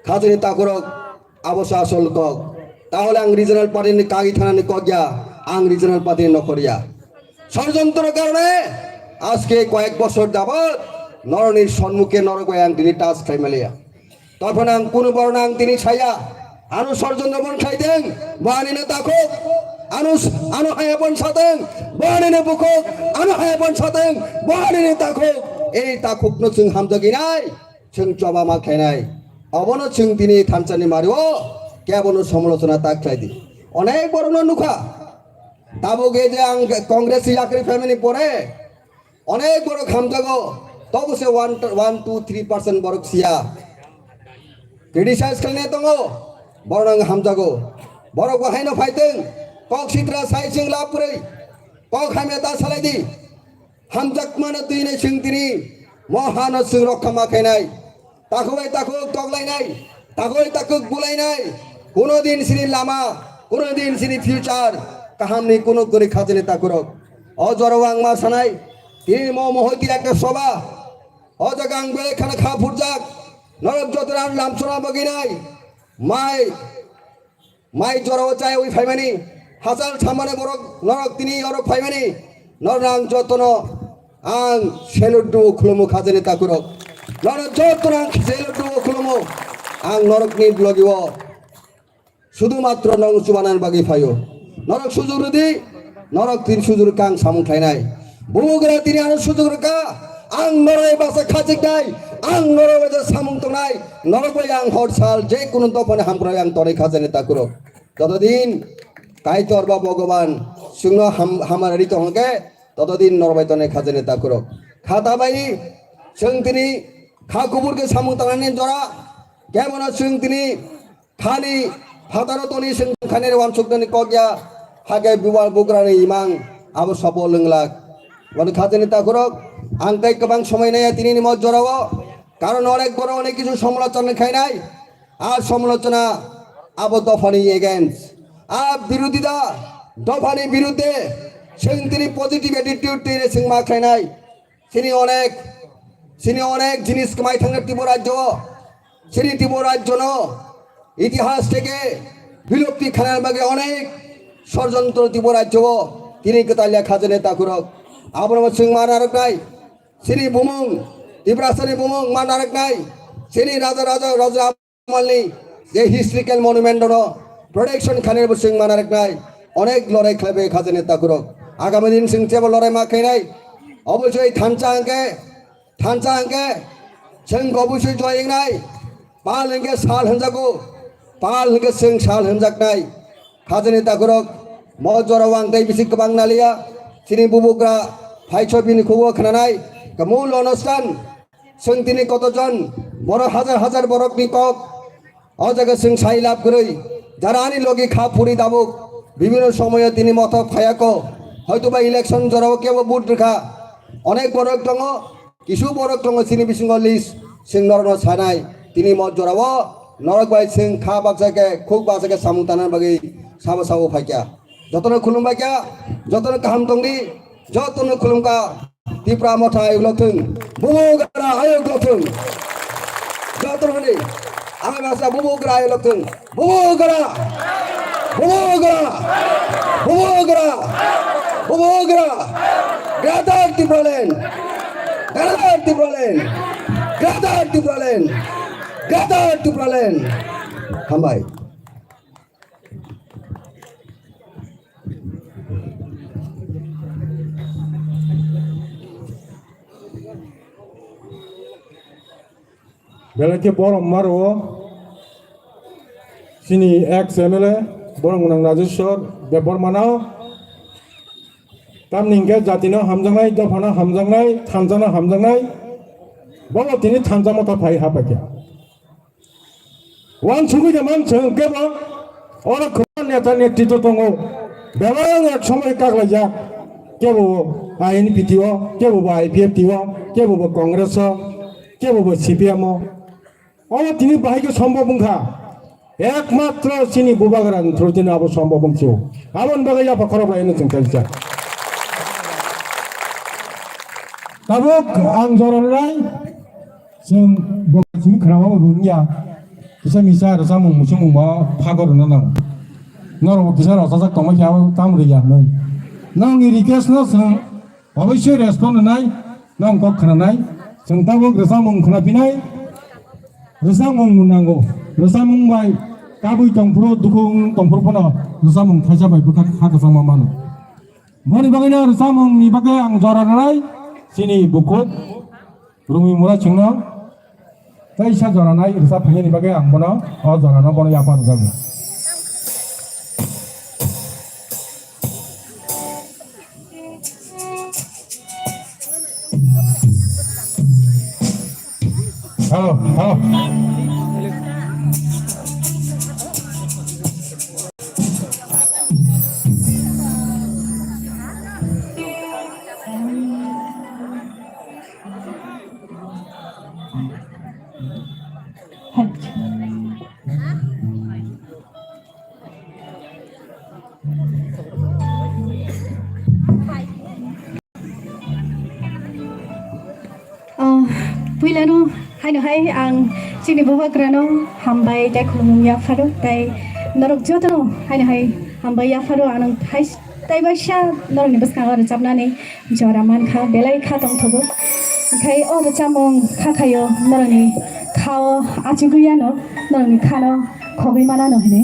khajani takhurok. Abo se asol kok. Tahole ang regional party ni kagwi thanani kok ya, ang regional party ni nokhor ya. ষড়যন্ত্র karone aske koyek bosor jabot norokni sonmukhe norok bai ang tini touch khai maliya. Tophano ang kunu borokno ang tini saya, ano ষড়যন্ত্র bon khlaiteng, bo anino takhuk, ano, ano haya bon sateng, bo anino bukhuk, ano haya bon sateng, bo anino takhuk. Ei takhukno chwng hamjaginai. Chwng choba ma khainai. Obono chwng tini thansani mario kebono somolochona ta khlai di. Onek borokno nukha. Tabuk ei je ang Congress yakri family pore onek borok hamjago, tobo se one, one, two, three percent borok siya. Criticize khlainai tongo, borok hamjago. Borok bo haino phaiteng, kok sitra sai chwng lab kwrwi, kok hamya ta salai di. Hamjakmano twi nai chwng tini, mo hano chwng rokha ma khainai. Takhuk bai takhuk toklainai, takhuk bai takhuk bulainai. Kuno din sini lama, kuno din sini future, kahamni kuno kwrwi khajani takhurok. O jorao ang ma sanai, tini mo mohoti ekta soba. O jaga ang belai khana kha phurjak, norok joto rang lamsona baginai. Mai, mai jorao chaiwi phaimani, hachal samani borok norok tini oro phaimani, norok ang jotono ang salute do khulumu khajani takhurok. Norok jotono ang salute do khulumu, ang norokni logiwo. Sudu matro nong chubanan bagwi phaio. Norok sujur rwdi, norok tin sujur kang samung khlainai. Bubugra tini ano sujur rwkha, ang norok bai basa khachiknai, ang norok bai samung tongnai, norok bai ang hor sal je kunu dophani hamkrai ang tonwi khajani takhurok. Jotodin Kaitor ba Bhogoban chwngno ham-, hamari tongkhe, totodin norok bai tonwi khajani takhurok. Khata bai chwng tini kha kubur khe samung tangnani jora, kebono chwng tini Khani phataro toni sengkhani wansuknani kok ya, hake buwal bugrani imang abo sopo lwnglak. Wani khajani takhurok, ang tei kwbang somoi naiya tinini mo jorao, karon onek borok onek kisu somolochona khainai, a somolochona abo dophani against, a birodita dophani birudde, chwng tini positive attitude tini chwng ma khainai. Chini onek, chini onek jinis kwmai thangna Tripura rajyo. Chini Tripura rajyo no itihas theke bilupti khana bagwi onek sorjontro Tripura rajyo tini kwtal ya khajani takhurok. Abono chwng ma narwknai. Chini bumung, Tiprasani bumung ma narwknai. Chini raja raja raja Malni je historical monument no protection khainai bo chwng ma narwknai, onek lorai khlaibai khajani takhurok. Agami din chwng chebo lorai ma khainai, obosoi thansa hwnkhe, thansa hwnkhe chwng obosoi joy wngnai, pal hwnkhe sal hwnjago, pal hwnkhe chwng sal hwnjaknai. Khajani takhurok, mo jorao ang tei bisi kwbang naliya, chini bubugra phaiso bini khugo khnanai, kamul onustan, Chwng tini kotojon borok hajar hajar borokni kok o jaga chwng sai lab kwrwi, jara ani logi kha phuri dabuk bibino somoyo tini mothok phayako, hoitoba election jorao kebo vote rwkha, onek borok tongo, kisu borok tongo chini bisingo list, chwng norokno sanai tini mo jorao norok bai chwng kha baksa khe khuk baksa khe samung tanani bagwi sabo sabo phaikha. Jotono khulumbaikha, jotono kaham tongdi, jotono khulumkha. Tipra motha ayuk lokthung, bubugra ayuk lokthung. Jotono hwnwi, ang masa bubugra ayuk lokthung. Bubugra! Bubugra! Bubugra! Bubugra! Greater Tipraland! Greater Tipraland! Greater Tipraland! Greater Tipraland! Hambai. Belai khe borom maro chini ex M L A borom gwnang Rajeshwar Debbarmano, tamni hwnkhe jatino hamjaknai, dophano hamjaknai, thansano hamjaknai, bobo tini thansa motha phai hapaikha. Wansugwi de man chwng kebo oro kwbangma neta netri to tongo. Bebak ek somoi kaklaijak. Kebo bo I N P T o, kebo bo I P F T o, kebo bo Congress o, kebo bo C P M o. Omo tini bahai khe sombhob wngkha. Ekmatro chini bubagra ni through tini abo sombhob wngkhe. Aboni bagwi yapha khorok bai no chwng kaisa. Tabuk ang jora rwnai. Chwng bo chini khwnama bo rwngya. Kisa misa rwchapmung muchungmung ba phago rwna nango. Norok bo kisa rwchajak tongma khe abo tamo rwya hinwi. Nongni request no chwng oboisoi respond rwnai, nong kok khwnanai. Chwng tabuk rwchapmung khwnaphinai. Rwchapmung nango. Rwchapmung bai kabui tongphuru, dukhu wng tongphuru phano rwchapmung thaisa bai bwkha kha kwchangma mano. Boni bagwino rwchapmungni bagwi ang jora rwnai chini bukhuk Rumi Mura chwngno teisa jora nai rwchap phainani bagwi ang bono o jorano bono yapha rwjago. Hello, hello. Ah, puilano haino hai ang chini bubagrano hambai tei khulumung yapharo tei norok jotono haino hai hambai yapharo ang hai tei baisa norokni bwskango rwchapnani jora mankha, belai kha tongthogo. Khai o rwchapmung kha khaio norokni khao achugwi ano, norokni khano khogwi manano hinwi.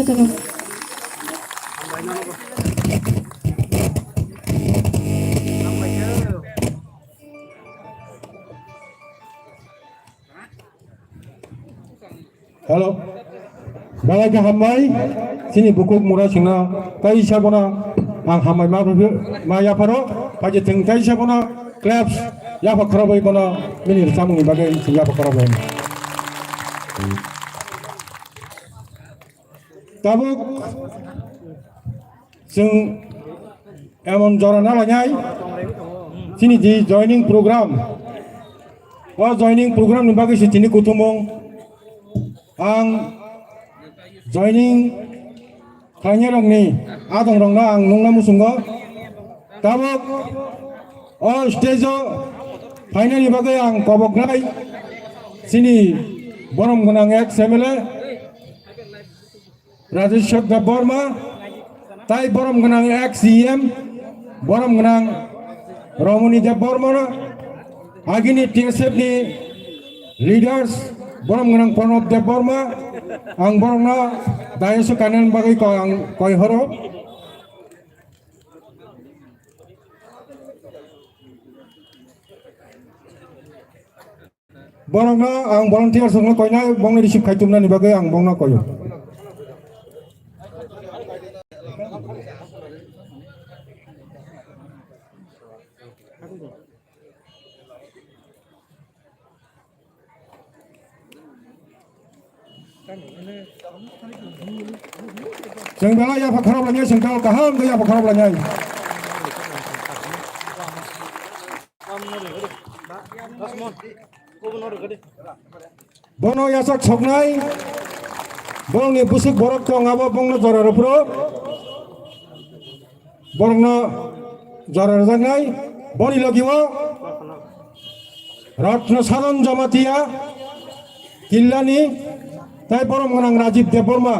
Hello. Belai khe hambai, chini bukhuk mura singna kaisa bono ang hambai ma, ma yapharo, paje thwng kaisa bono claps yapha khorobwi bono bini rwchapmungni bagwi chwng yapha khorobwi. Tabuk chwng emon jora na lainai, chini di joining program. O joining program ni bagwi se tini kuthumung. Ang joining khlainai rokni adong rokno ang nungna muchungo. Tabuk o stage o phainani bagwi ang koboknai chini borom gwnang ex M L A Rajeshwar Debbarma, tai borom gwnang ex E M, borom gwnang Romoni Debbarma, agini T S F ni leaders, borom gwnang Pranab Debbarma, ang borokno dais o kainani bagwi ko-, ang koi horo. Borokno ang volunteers rokno koinai, bongni receive khai tumnani bagwi ang bongno koio. Chwng belai yapha khorok lainai, chwng tamo kaham khe yapha khorok lainai. Bono yachak soknai, borokni bwswk borok tong abo bongno jora rw phuru. Borokno jora rwjaknai, boni logi o Ratna Sadan Jamatia Killani tai borom gwnang Rajib Debbarma,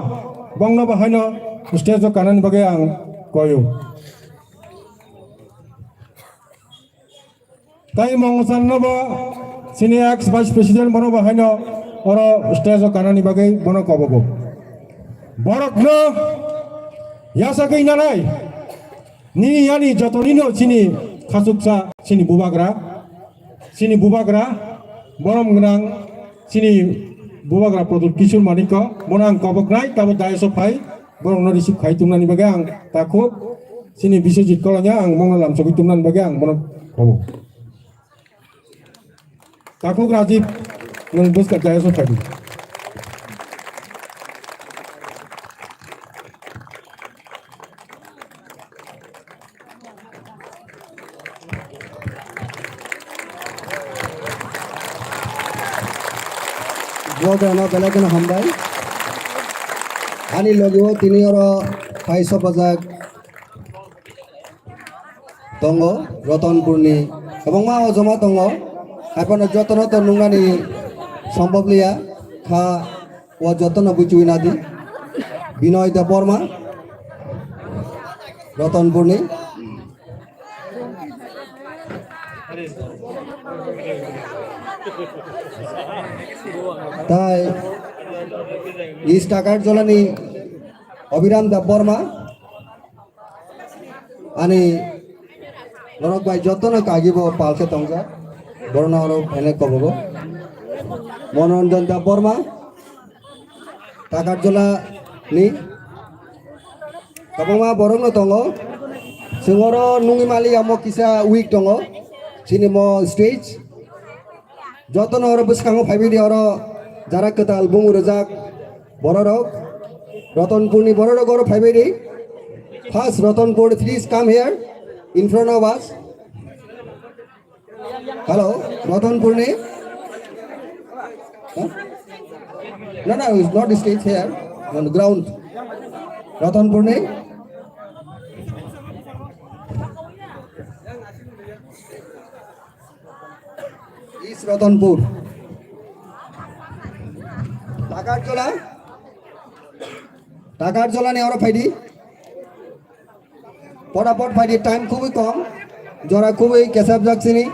bongno bo haino stage o kanani bagwi ang koyo. Tai Mongsan no bo chini ex vice president bono bo haino oro stage o kanani bagwi bono kobogo. Borok no yasagwi nanai nini yani joto nino chini khachuksa chini bubagra, chini bubagra borom gwnang chini bubagra Pradyut Kishore Manikko bono ang koboknai tabo dais o phai. Borokno receive khai tumnani bagwi ang takhuk chini Biswajit Kolanya ang mongno lamsogwi tumnani bagwi ang bono kobo. Takhuk Rajib, nwng bwskang jaya song phaidi. Jotono belai kheno hambai. Ani logi o tini oro phai sopajak tongo, Ratanpurni kwbangma o joma tongo. Haiphano jotono to nuknani sombhob liya kha, o jotono buchugwi nadi. Binoy Debbarma, Ratanpurni. Tai East Takarjolani Abhiram Debbarma, ani norok bai jotono kagi bo pal khe tongjak, borokno oro phainai kobogo. Manoranjan Debbarma, Takarjola ni kwbangma borok no tongo. Chwng oro nungwi mali ya mo kisa week tongo. Chini mo stage. Joto no oro bwskango phaibai di oro jara kwtal bumu rwjak borok rok. Ratanpur ni borok rok oro phaibai di. First Ratanpur, please come here in front of us. Hello, Ratanpur ni? Huh? No, no, it's not stage here. On the ground. Ratanpur ni? East Ratanpur. Takarjola? Takarjola ni oro phaidi. Potapot phaidi, time khubui kom. Jora khubui kesap jak sini.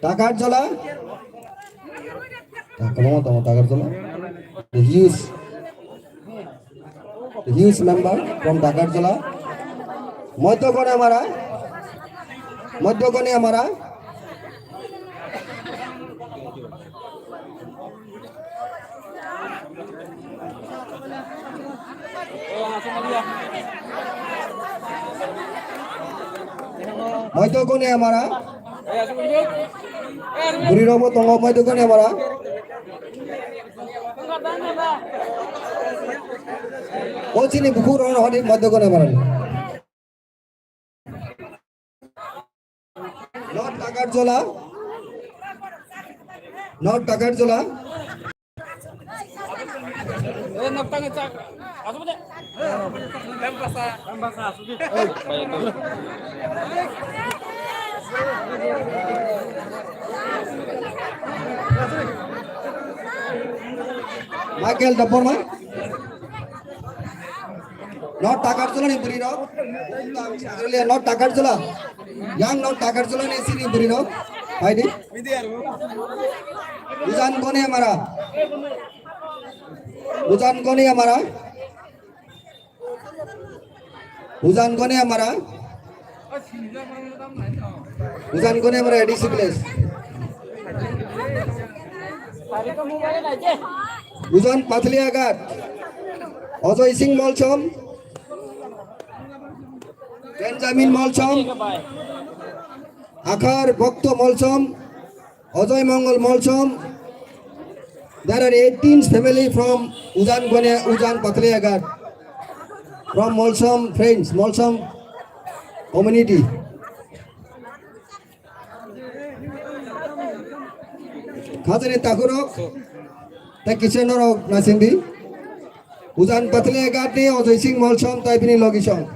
Takarjola. Ta, kwbangma tongo Takarjola. The huge. Huge member from Dakarjala. Madhya Goniamara. Madhya Goniamara. Madhya Goniamara. Bwrwi rokbo tongo Madhya Goniamara. O chini bukhuk rok hwnwi Madhya Goniamara. North Dakarjala. North Dakarjala. Michael Debbarma. North Dakarjala ni bwrwi rok. Not Dakarjala. Yang North Dakarjala ni sini bwrwi rok. Hai di. Ujan Goniamara. Ujan Goniamara. Ujan Goniamara. Ujan Goniamara A D C village. Ujan Pathliagat. Ajay Singh Molsom. Benjamin Molsom. Akhar Bhakto Molsom. Ajay Mongol Molsom. There are eighteen family from Ujan Gone, Ujan Pathliagat. From Molsom friends, Molsom community. Khajani takhurok, tei kisa norok nasingdi. Ujan Pathliagat ni Ajay Singh Molsom tei bini logisong.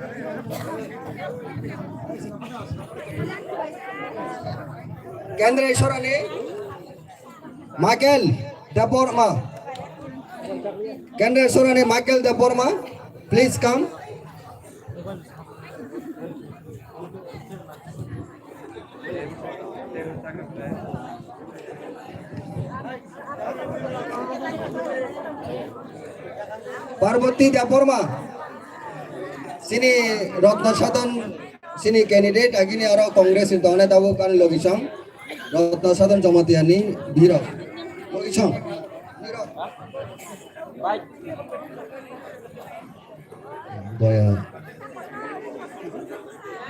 Kendra Sorani Michael Debbarma. Kendra Sorani Michael Debbarma, please come. Parvati Debbarma, sini Ratna Sadan, sini candidate, agini aro Congress ni tongnai tabuk ani logisong, Ratna Sadan Jamatia ni bihirok. Logisong. Bihirok. Doya.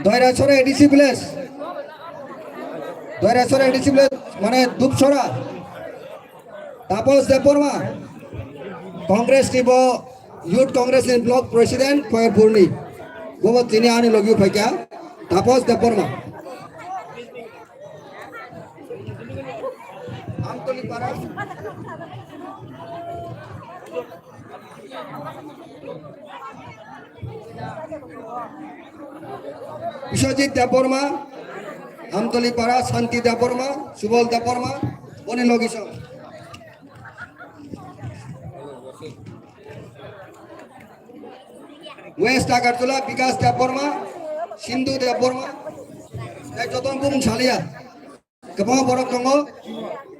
Doira Sora A D C village. Doira Sora A D C village, mane Dupsora. Tapos Debbarma. Congress ni bo Youth Congress ni block president Koyapurni. Bobo tini ani logi phaikya. Tapos Debbarma. Amtoli para. Biswajit Debbarma, Amtoli para, Santi Debbarma, Subal Debbarma, boni logisong. West Agartala, Bikas Debbarma, Sindhu Debbarma, tei jotono bumung saliya. Kwbangma borok tongo,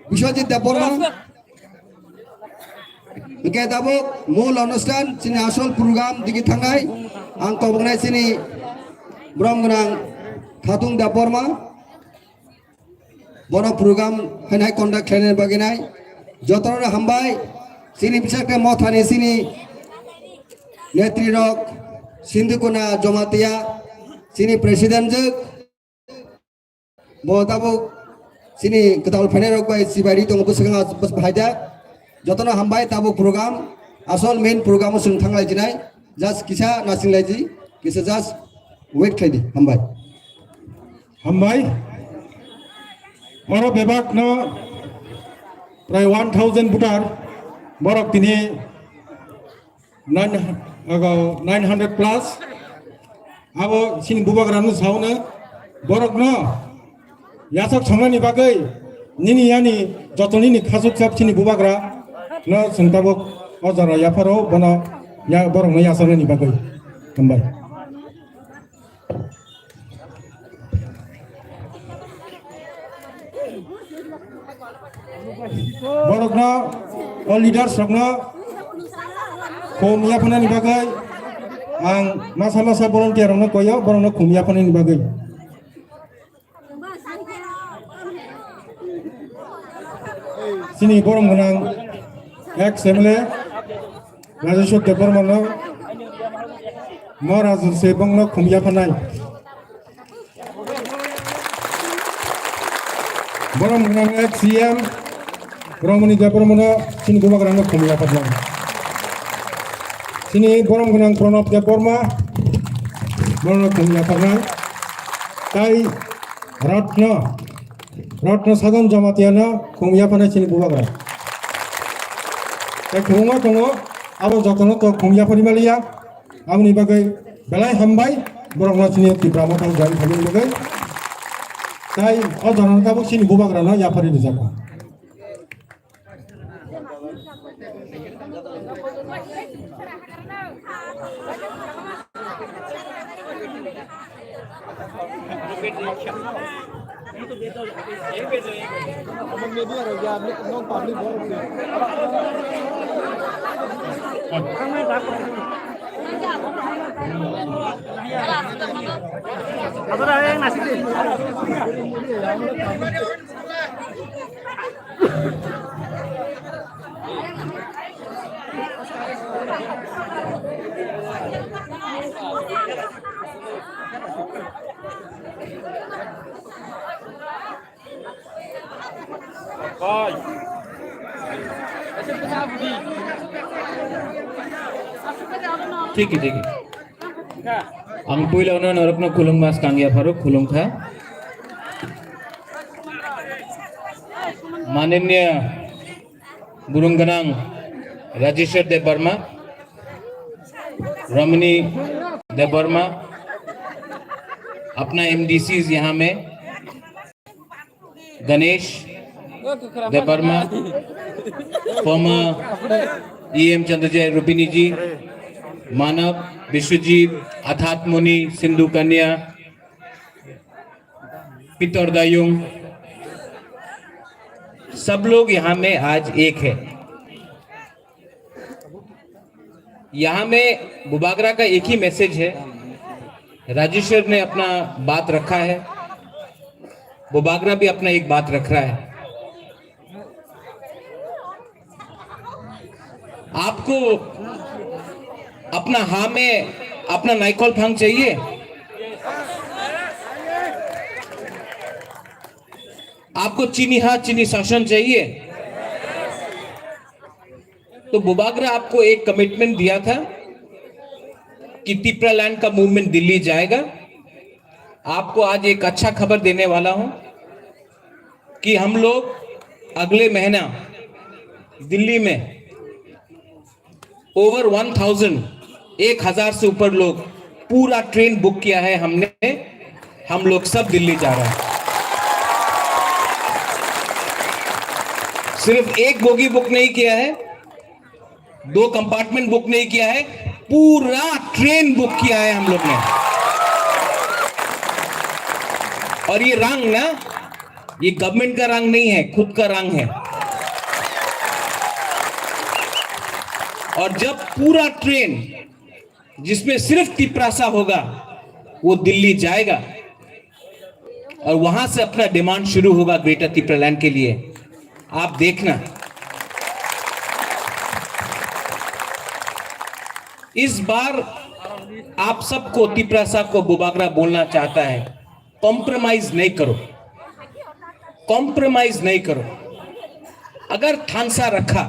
Biswajit Debbarma. Hingke tabuk mul onusthan, chini asol program digi thangnai. Ang koboknai chini borom gwnang Khatung Debbarma. Bono program khainai conduct khlainani bagwi nai. Jotono hambai, chini bisakte mothani chini netri rok, Sindhukuna Jomatia, chini president jwk. Bo tabuk chini kwtal phainai rok bai chibai ri tongo bwswk wngkha bwswk bahai da. Jotono hambai tabuk program, asol main program o chwng thang lai jinai. Just kisa nasing lai ji, kisa just wait khlai di, hambai. Hambai. Oro bebak no prai one thousand voter borok tini nine, ago nine hundred plus. Abo chini bubagra no sauna borok no yasok songnani bagwi nini yani joto nini khasuk sap chini bubagra no chwng tabuk o jora yapharo bono ya borok no yasaknani bagwi. Hambai. Borokno, o leaders rokno, khum yaphanani bagwi, Ang masa masa volunteer rokno koyo, borokno khum yaphanani bagwi. Chini borom gwnang ex M L A Rajeshwar Debbarmano, mo Rajeshwar se bongno khum yaphanai. Borom gwnang ex C M Romani Debbarmano chini bubagrano khum yaphatnai. Chini borom gwnang Pranab Debbarma, bono khum yaphatnai. Tai Ratna, Ratna Sadhan Jamatiano khum yaphanai chini bubagra. Tai khum tongo, abo jotono to khum yaphani maliya. Aboni bagwi belai hambai, borok no chini Tipra Motha jai thangmani bagwi. Tai o jora no tabuk chini bubagra no yaphari rijak kha. Thik, thik. Ang puila no norokno khulumma swkang ya pharo khulumkha. Mananiya Burung Ganang Rajeshwar Debbarma, Ramani Debbarma, apna M D Cs yahan mein, Ganesh Debbarma, former E M Chandrajay Rupini ji, Manav, Biswajit, Athat Muni, Sindhu Kanya, Pitor Dayung, सब लोग यहाँ में आज एक है। यहाँ में बुबागरा का एक ही मैसेज है। राजेश्वर ने अपना बात रखा है, बुबागरा भी अपना एक बात रख रहा है। आपको अपना हाँ में अपना नाइकॉल फांग चाहिए? आपको चीनी हाँ चीनी शासन चाहिए? तो बुबागरा आपको एक कमिटमेंट दिया था कि तिपरा लैंड का मूवमेंट दिल्ली जाएगा। आपको आज एक अच्छा खबर देने वाला हूं कि हम लोग अगले महीना दिल्ली में ओवर वन थाउजेंड, एक हजार से ऊपर लोग, पूरा ट्रेन बुक किया है हमने। हम लोग सब दिल्ली जा रहे हैं। सिर्फ एक बोगी बुक नहीं किया है, दो कंपार्टमेंट बुक नहीं किया है, पूरा ट्रेन बुक किया है हम लोग ने। और ये रंग ना, ये गवर्नमेंट का रंग नहीं है, खुद का रंग है। और जब पूरा ट्रेन जिसमें सिर्फ तिपरासा होगा, वो दिल्ली जाएगा और वहां से अपना डिमांड शुरू होगा ग्रेटर तिपरालैंड के लिए। आप देखना, इस बार आप सबको, तिपरासा को बुबागरा बोलना चाहता है, कॉम्प्रोमाइज नहीं करो, कॉम्प्रोमाइज नहीं करो। अगर थानसा रखा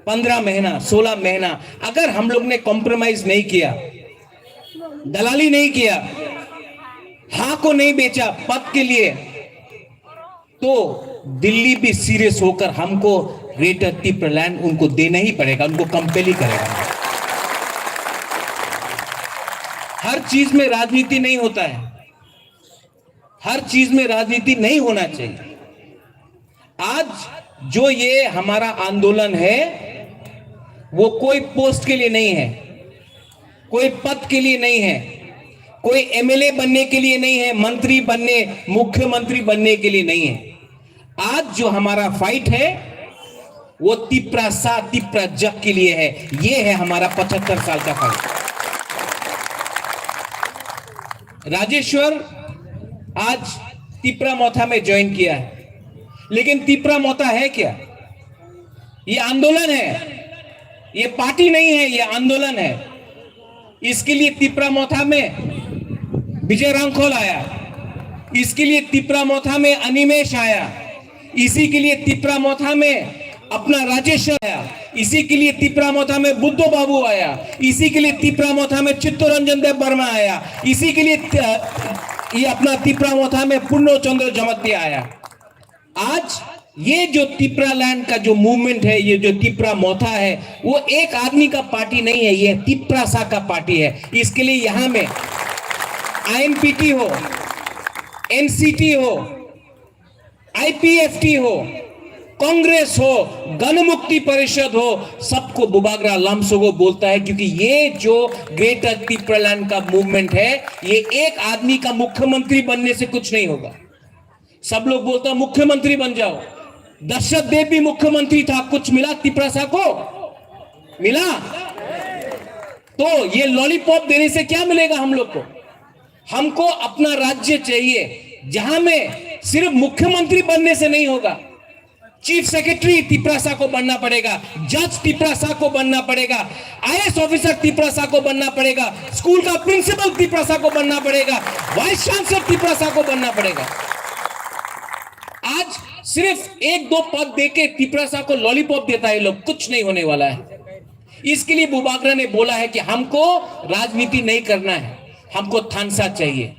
पन्द्रह महीना, सोलह महीना, अगर हम लोग ने कॉम्प्रोमाइज नहीं किया, दलाली नहीं किया, हाँ को नहीं बेचा पद के लिए, तो दिल्ली भी सीरियस होकर हमको ग्रेटर तिपरालैंड उनको देना ही पड़ेगा, उनको कंपेल ही करेगा। हर चीज में राजनीति नहीं होता है, हर चीज में राजनीति नहीं होना चाहिए। आज जो ये हमारा आंदोलन है, वो कोई पोस्ट के लिए नहीं है, कोई पद के लिए नहीं है, कोई एमएलए बनने के लिए नहीं है, मंत्री बनने, मुख्यमंत्री बनने के लिए नहीं है। आज जो हमारा फाइट है, वो तिपरासा, तिपरा जग के लिए है। ये है हमारा पचहत्तर साल का फाइट। राजेश्वर आज तिपरा मोथा में ज्वाइन किया है, लेकिन तिपरा मोथा है क्या? ये आंदोलन है, ये पार्टी नहीं है, ये आंदोलन है। इसके लिए तिपरा मोथा में विजय रांखोल आया, इसके लिए तिपरा मोथा में अनिमेश आया, इसी के लिए तिपरा मोथा में अपना राजेश्वर आया, इसी के लिए तिपरा मोथा में बुद्धो बाबू आया, इसी के लिए तिपरा मोथा में चित्तरंजन देव वर्मा आया, इसी के लिए त-, ये अपना तिपरा मोथा में पूर्ण चंद्र जमातिया आया। आज ये जो तिपरा लैंड का जो मूवमेंट है, ये जो तिपरा मोथा है, वो एक आदमी का पार्टी नहीं है, ये तिपरासा का पार्टी है। इसके लिए यहाँ में आईएनपीटी हो, एनसीटी हो, आईपीएफटी हो, कांग्रेस हो, गणमुक्ति परिषद हो, सबको बुबागरा लामसोगो बोलता है, क्योंकि ये जो ग्रेटर तिपरालैंड का मूवमेंट है, ये एक आदमी का मुख्यमंत्री बनने से कुछ नहीं होगा। सब लोग बोलता, मुख्यमंत्री बन जाओ। दशरथ देव भी मुख्यमंत्री था, कुछ मिला तिपरासा को? मिला? तो ये लॉलीपॉप देने से क्या मिलेगा हम लोग को? हमको अपना राज्य चाहिए, जहां में सिर्फ मुख्यमंत्री बनने से नहीं होगा, चीफ सेक्रेटरी तिपरासा को बनना पड़ेगा, जज तिपरासा को बनना पड़ेगा, आईएएस ऑफिसर तिपरासा को बनना पड़ेगा, स्कूल का प्रिंसिपल तिपरासा को बनना पड़ेगा, वाइस चांसलर तिपरासा को बनना पड़ेगा। आज सिर्फ एक दो पद देके तिपरासा को लॉलीपॉप देता है लोग, कुछ नहीं होने वाला है। इसके लिए बुबागरा ने बोला है कि हमको राजनीति नहीं करना है, हमको थानसा चाहिए।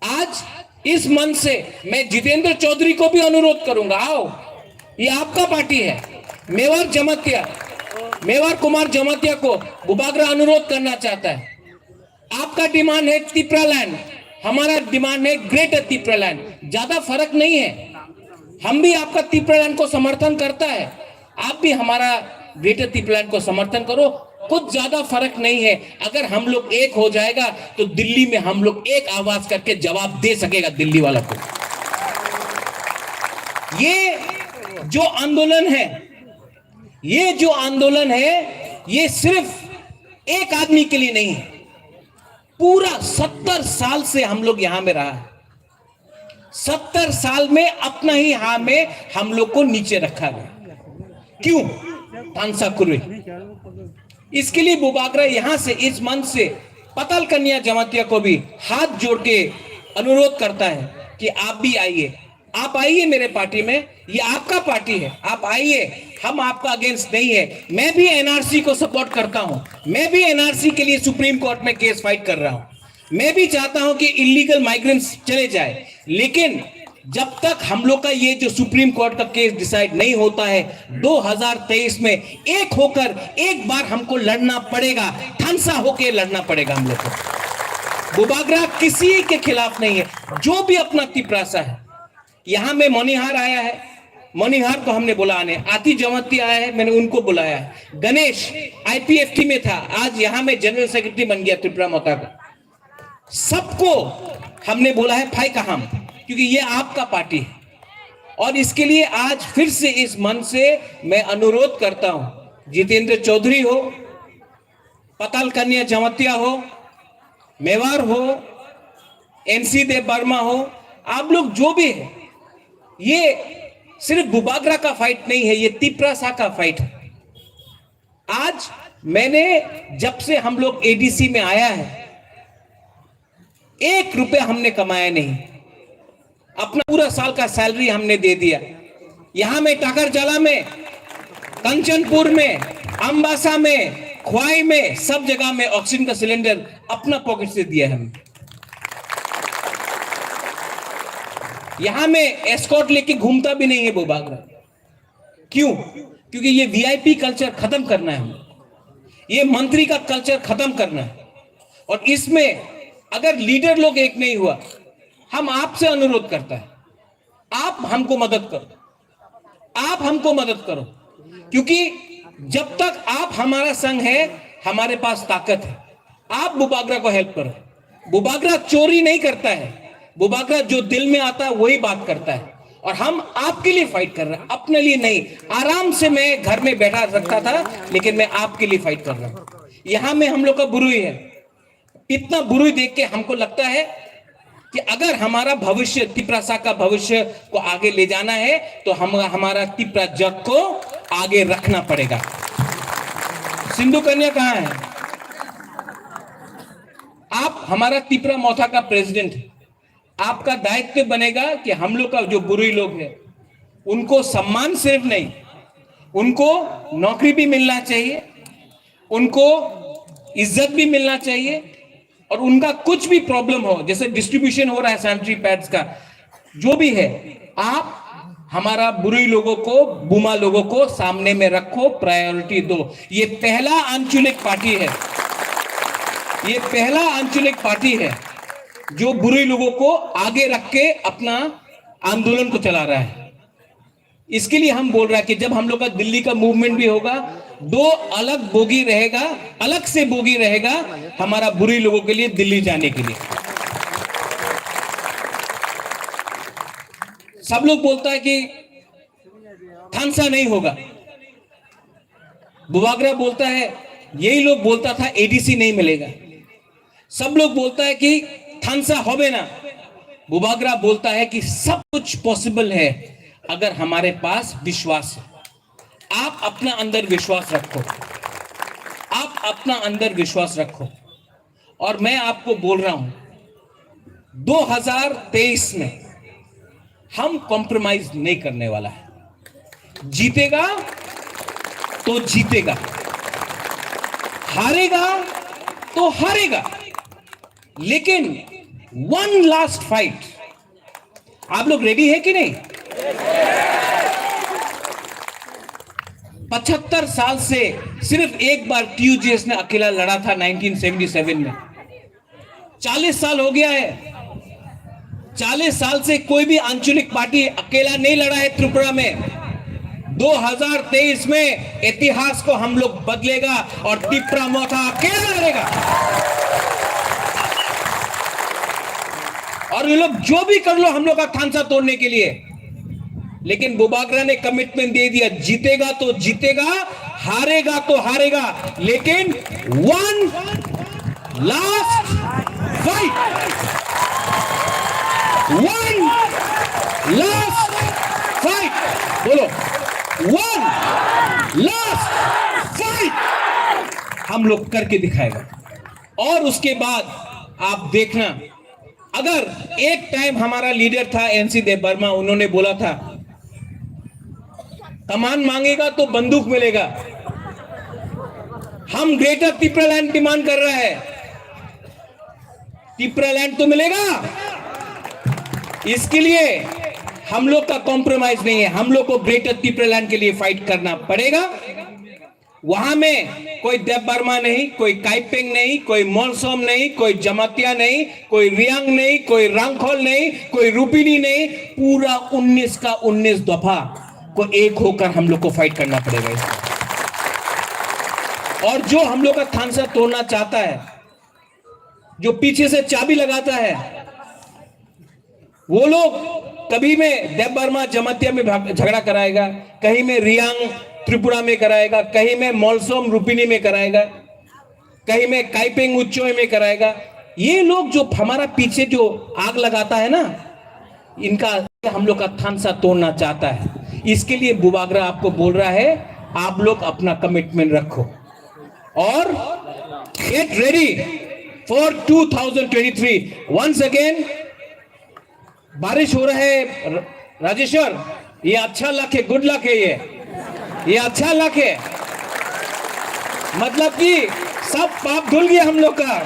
आज इस मंच से मैं जितेंद्र चौधरी को भी अनुरोध करूंगा, आओ, ये आपका पार्टी है। मेवार जमातिया, मेवार कुमार जमातिया को बुबागरा अनुरोध करना चाहता है। आपका डिमांड है तिपरालैंड, हमारा डिमांड है ग्रेटर तिपरालैंड। ज्यादा फर्क नहीं है, हम भी आपका तिपरालैंड को समर्थन करता है, आप भी हमारा ग्रेटर तिपरालैंड को समर्थन करो। कुछ ज्यादा फर्क नहीं है, अगर हम लोग एक हो जाएगा तो दिल्ली में हम लोग एक आवाज करके जवाब दे सकेगा दिल्ली वाला को। ये जो आंदोलन है, ये जो आंदोलन है, ये सिर्फ एक आदमी के लिए नहीं है, पूरा सत्तर साल से हम लोग यहाँ में रहा है। सत्तर साल में अपना ही हाँ में हम लोग को नीचे रखा गया। क्यों? थानसा कुरुई। इसके लिए बुबागरा यहाँ से, इस मंच से पताल कन्या जमातिया को भी हाथ जोड़ के अनुरोध करता है कि आप भी आइए, आप आइए मेरे पार्टी में, ये आपका पार्टी है, आप आइए, हम आपका अगेंस्ट नहीं है। मैं भी एनआरसी को सपोर्ट करता हूँ, मैं भी एनआरसी के लिए सुप्रीम कोर्ट में केस फाइट कर रहा हूँ। मैं भी चाहता हूं कि इलीगल माइग्रेंट्स चले जाए, लेकिन जब तक हम लोग का ये जो सुप्रीम कोर्ट का केस डिसाइड नहीं होता है, दो हज़ार तेईस में एक होकर एक बार हमको लड़ना पड़ेगा, थानसा होके लड़ना पड़ेगा हम लोग को। बुबागरा किसी के खिलाफ नहीं है, जो भी अपना तिपरासा है। यहाँ में मणिहार आया है, मणिहार को हमने बुलाने, आती जमाती आया है, मैंने उनको बुलाया है। गणेश आईपीएफटी में था, आज यहाँ में जनरल सेक्रेटरी बन गया त्रिपुरा मोता का। सबको हमने बोला है फाई काहाम, क्योंकि ये आपका पार्टी है। और इसके लिए आज फिर से इस मन से मैं अनुरोध करता हूं, जितेंद्र चौधरी हो, पताल कन्या जमातिया हो, मेवार हो, एनसी देव वर्मा हो, आप लोग जो भी है, ये सिर्फ बुबागरा का फाइट नहीं है, ये तिपरासा का फाइट है। आज मैंने, जब से हम लोग एडीसी में आया है, एक रुपया हमने कमाया नहीं। अपना पूरा साल का सैलरी हमने दे दिया। यहाँ में टाकरजाला में, कंचनपुर में, अम्बासा में, ख्वाई में, सब जगह में ऑक्सीजन का सिलेंडर अपना पॉकेट से दिया है हमने। यहाँ में एस्कॉर्ट लेके घूमता भी नहीं है बुबागरा। क्यों? क्योंकि ये वीआईपी कल्चर खत्म करना है हमको। ये मंत्री का कल्चर खत्म करना है। और इसमें अगर लीडर लोग एक नहीं हुआ, हम आपसे अनुरोध करता है, आप हमको मदद करो, आप हमको मदद करो, क्योंकि जब तक आप हमारा संग है, हमारे पास ताकत है। आप बुबागरा को हेल्प करो। बुबागरा चोरी नहीं करता है, बुबागरा जो दिल में आता है वही बात करता है। और हम आपके लिए फाइट कर रहे हैं, अपने लिए नहीं। आराम से मैं घर में बैठा सकता था, लेकिन मैं आपके लिए फाइट कर रहा हूँ। यहाँ में हम लोग का बुरुई है, इतना बुरी देख के हमको लगता है कि अगर हमारा भविष्य, तिपरासा का भविष्य को आगे ले जाना है, तो हम, हमारा तिपरा जग को आगे रखना पड़ेगा। सिंधु कन्या कहाँ है? आप हमारा तिपरा मोथा का प्रेसिडेंट है। आपका दायित्व बनेगा कि हम लोग का जो बुरुई लोग हैं, उनको सम्मान सिर्फ नहीं, उनको नौकरी भी मिलना चाहिए, उनको इज्जत भी मिलना चाहिए, और उनका कुछ भी प्रॉब्लम हो, जैसे डिस्ट्रीब्यूशन हो रहा है सैनिटरी पैड्स का, जो भी है, आप हमारा बुरुई लोगों को, बुमा लोगों को सामने में रखो, प्रायोरिटी दो। ये पहला आंचलिक पार्टी है, ये पहला आंचलिक पार्टी है जो बुरुई लोगों को आगे रख के अपना आंदोलन को चला रहा है। इसके लिए हम बोल रहा है कि जब हम लोग का दिल्ली का मूवमेंट भी होगा, दो अलग बोगी रहेगा, अलग से बोगी रहेगा, हमारा बुरुई लोगों के लिए दिल्ली जाने के लिए। सब लोग बोलता है कि थानसा नहीं होगा। बुबागरा बोलता है, यही लोग बोलता था एडीसी नहीं मिलेगा। सब लोग बोलता है कि थानसा होबे ना। बुबागरा बोलता है कि सब कुछ पॉसिबल है अगर हमारे पास विश्वास है। आप अपना अंदर विश्वास रखो, आप अपना अंदर विश्वास रखो। और मैं आपको बोल रहा हूं, दो हज़ार तेईस में हम कॉम्प्रोमाइज नहीं करने वाला है। जीतेगा तो जीतेगा, हारेगा तो हारेगा, लेकिन वन लास्ट फाइट। आप लोग रेडी है कि नहीं? पचहत्तर साल से सिर्फ एक बार टीयूजीएस ने अकेला लड़ा था नाइनटीन सेवेंटी सेवन में। चालीस साल हो गया है। चालीस साल से कोई भी आंचलिक पार्टी अकेला नहीं लड़ा है त्रिपुरा में। दो हज़ार तेईस में इतिहास को हम लोग बदलेगा और तिपरा मोथा अकेला लड़ेगा। और ये लोग जो भी कर लो हम लोग का थानसा तोड़ने के लिए, लेकिन बुबागरा ने कमिटमेंट दे दिया, जीतेगा तो जीतेगा, हारेगा तो हारेगा, लेकिन one last fight, one last fight, बोलो, वन लास्ट फाइट हम लोग करके दिखाएगा। और उसके बाद आप देखना, अगर एक टाइम हमारा लीडर था एनसी देव वर्मा, उन्होंने बोला था, कमान मांगेगा तो बंदूक मिलेगा। हम ग्रेटर तिपरालैंड डिमांड कर रहा है, तिपरालैंड तो मिलेगा। इसके लिए हम लोग का कॉम्प्रोमाइज नहीं है, हम लोग को ग्रेटर तिपरालैंड के लिए फाइट करना पड़ेगा। वहां में कोई देव वर्मा नहीं, कोई काइपेंग नहीं, कोई मोलसोम नहीं, कोई जमातिया नहीं, कोई रियांग नहीं, कोई रांगखोल नहीं, कोई रुपिनी नहीं, पूरा उन्नीस का उन्नीस दफा को एक होकर हम लोग को फाइट करना पड़ेगा इसमें। और जो हम लोग का थानसा तोड़ना चाहता है, जो पीछे से चाबी लगाता है, वो लोग कभी में देव वर्मा जमातिया में भाग-, झगड़ा कराएगा, कहीं में रियांग त्रिपुरा में कराएगा, कहीं में मोलसोम रुपिनी में कराएगा, कहीं में काइपेंग उच्चोय में कराएगा। ये लोग जो हमारा पीछे जो आग लगाता है ना, इनका हम लोग का थानसा तोड़ना चाहता है। इसके लिए बुबागरा आपको बोल रहा है, आप लोग अपना कमिटमेंट रखो और get ready for two thousand twenty three. Once again, बारिश हो रहा है र-, राजेश्वर, ये अच्छा लक है, गुड लक है ये, ये अच्छा लक है। मतलब कि सब पाप धुल गया हम लोग का।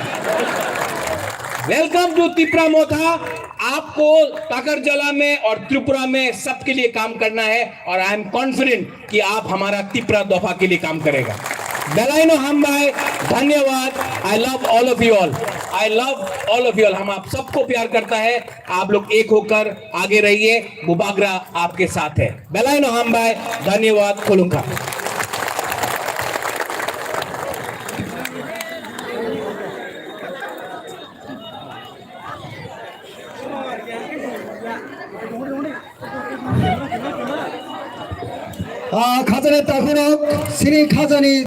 वेलकम टू तिपरा मोथा। आपको ताकरजला में और त्रिपुरा में सबके लिए काम करना है और आई एम कॉन्फिडेंट कि आप हमारा तिपरा दफा के लिए काम करेगा। Belai no hambai, dhanyawad, I love all of you all, I love all of you all, हम आप सबको प्यार करता है। आप लोग एक होकर आगे रहिए, बुबागरा आपके साथ है। Belai no hambai, dhanyawad, khulumkha। Ah, khajani takhorok, sini khajani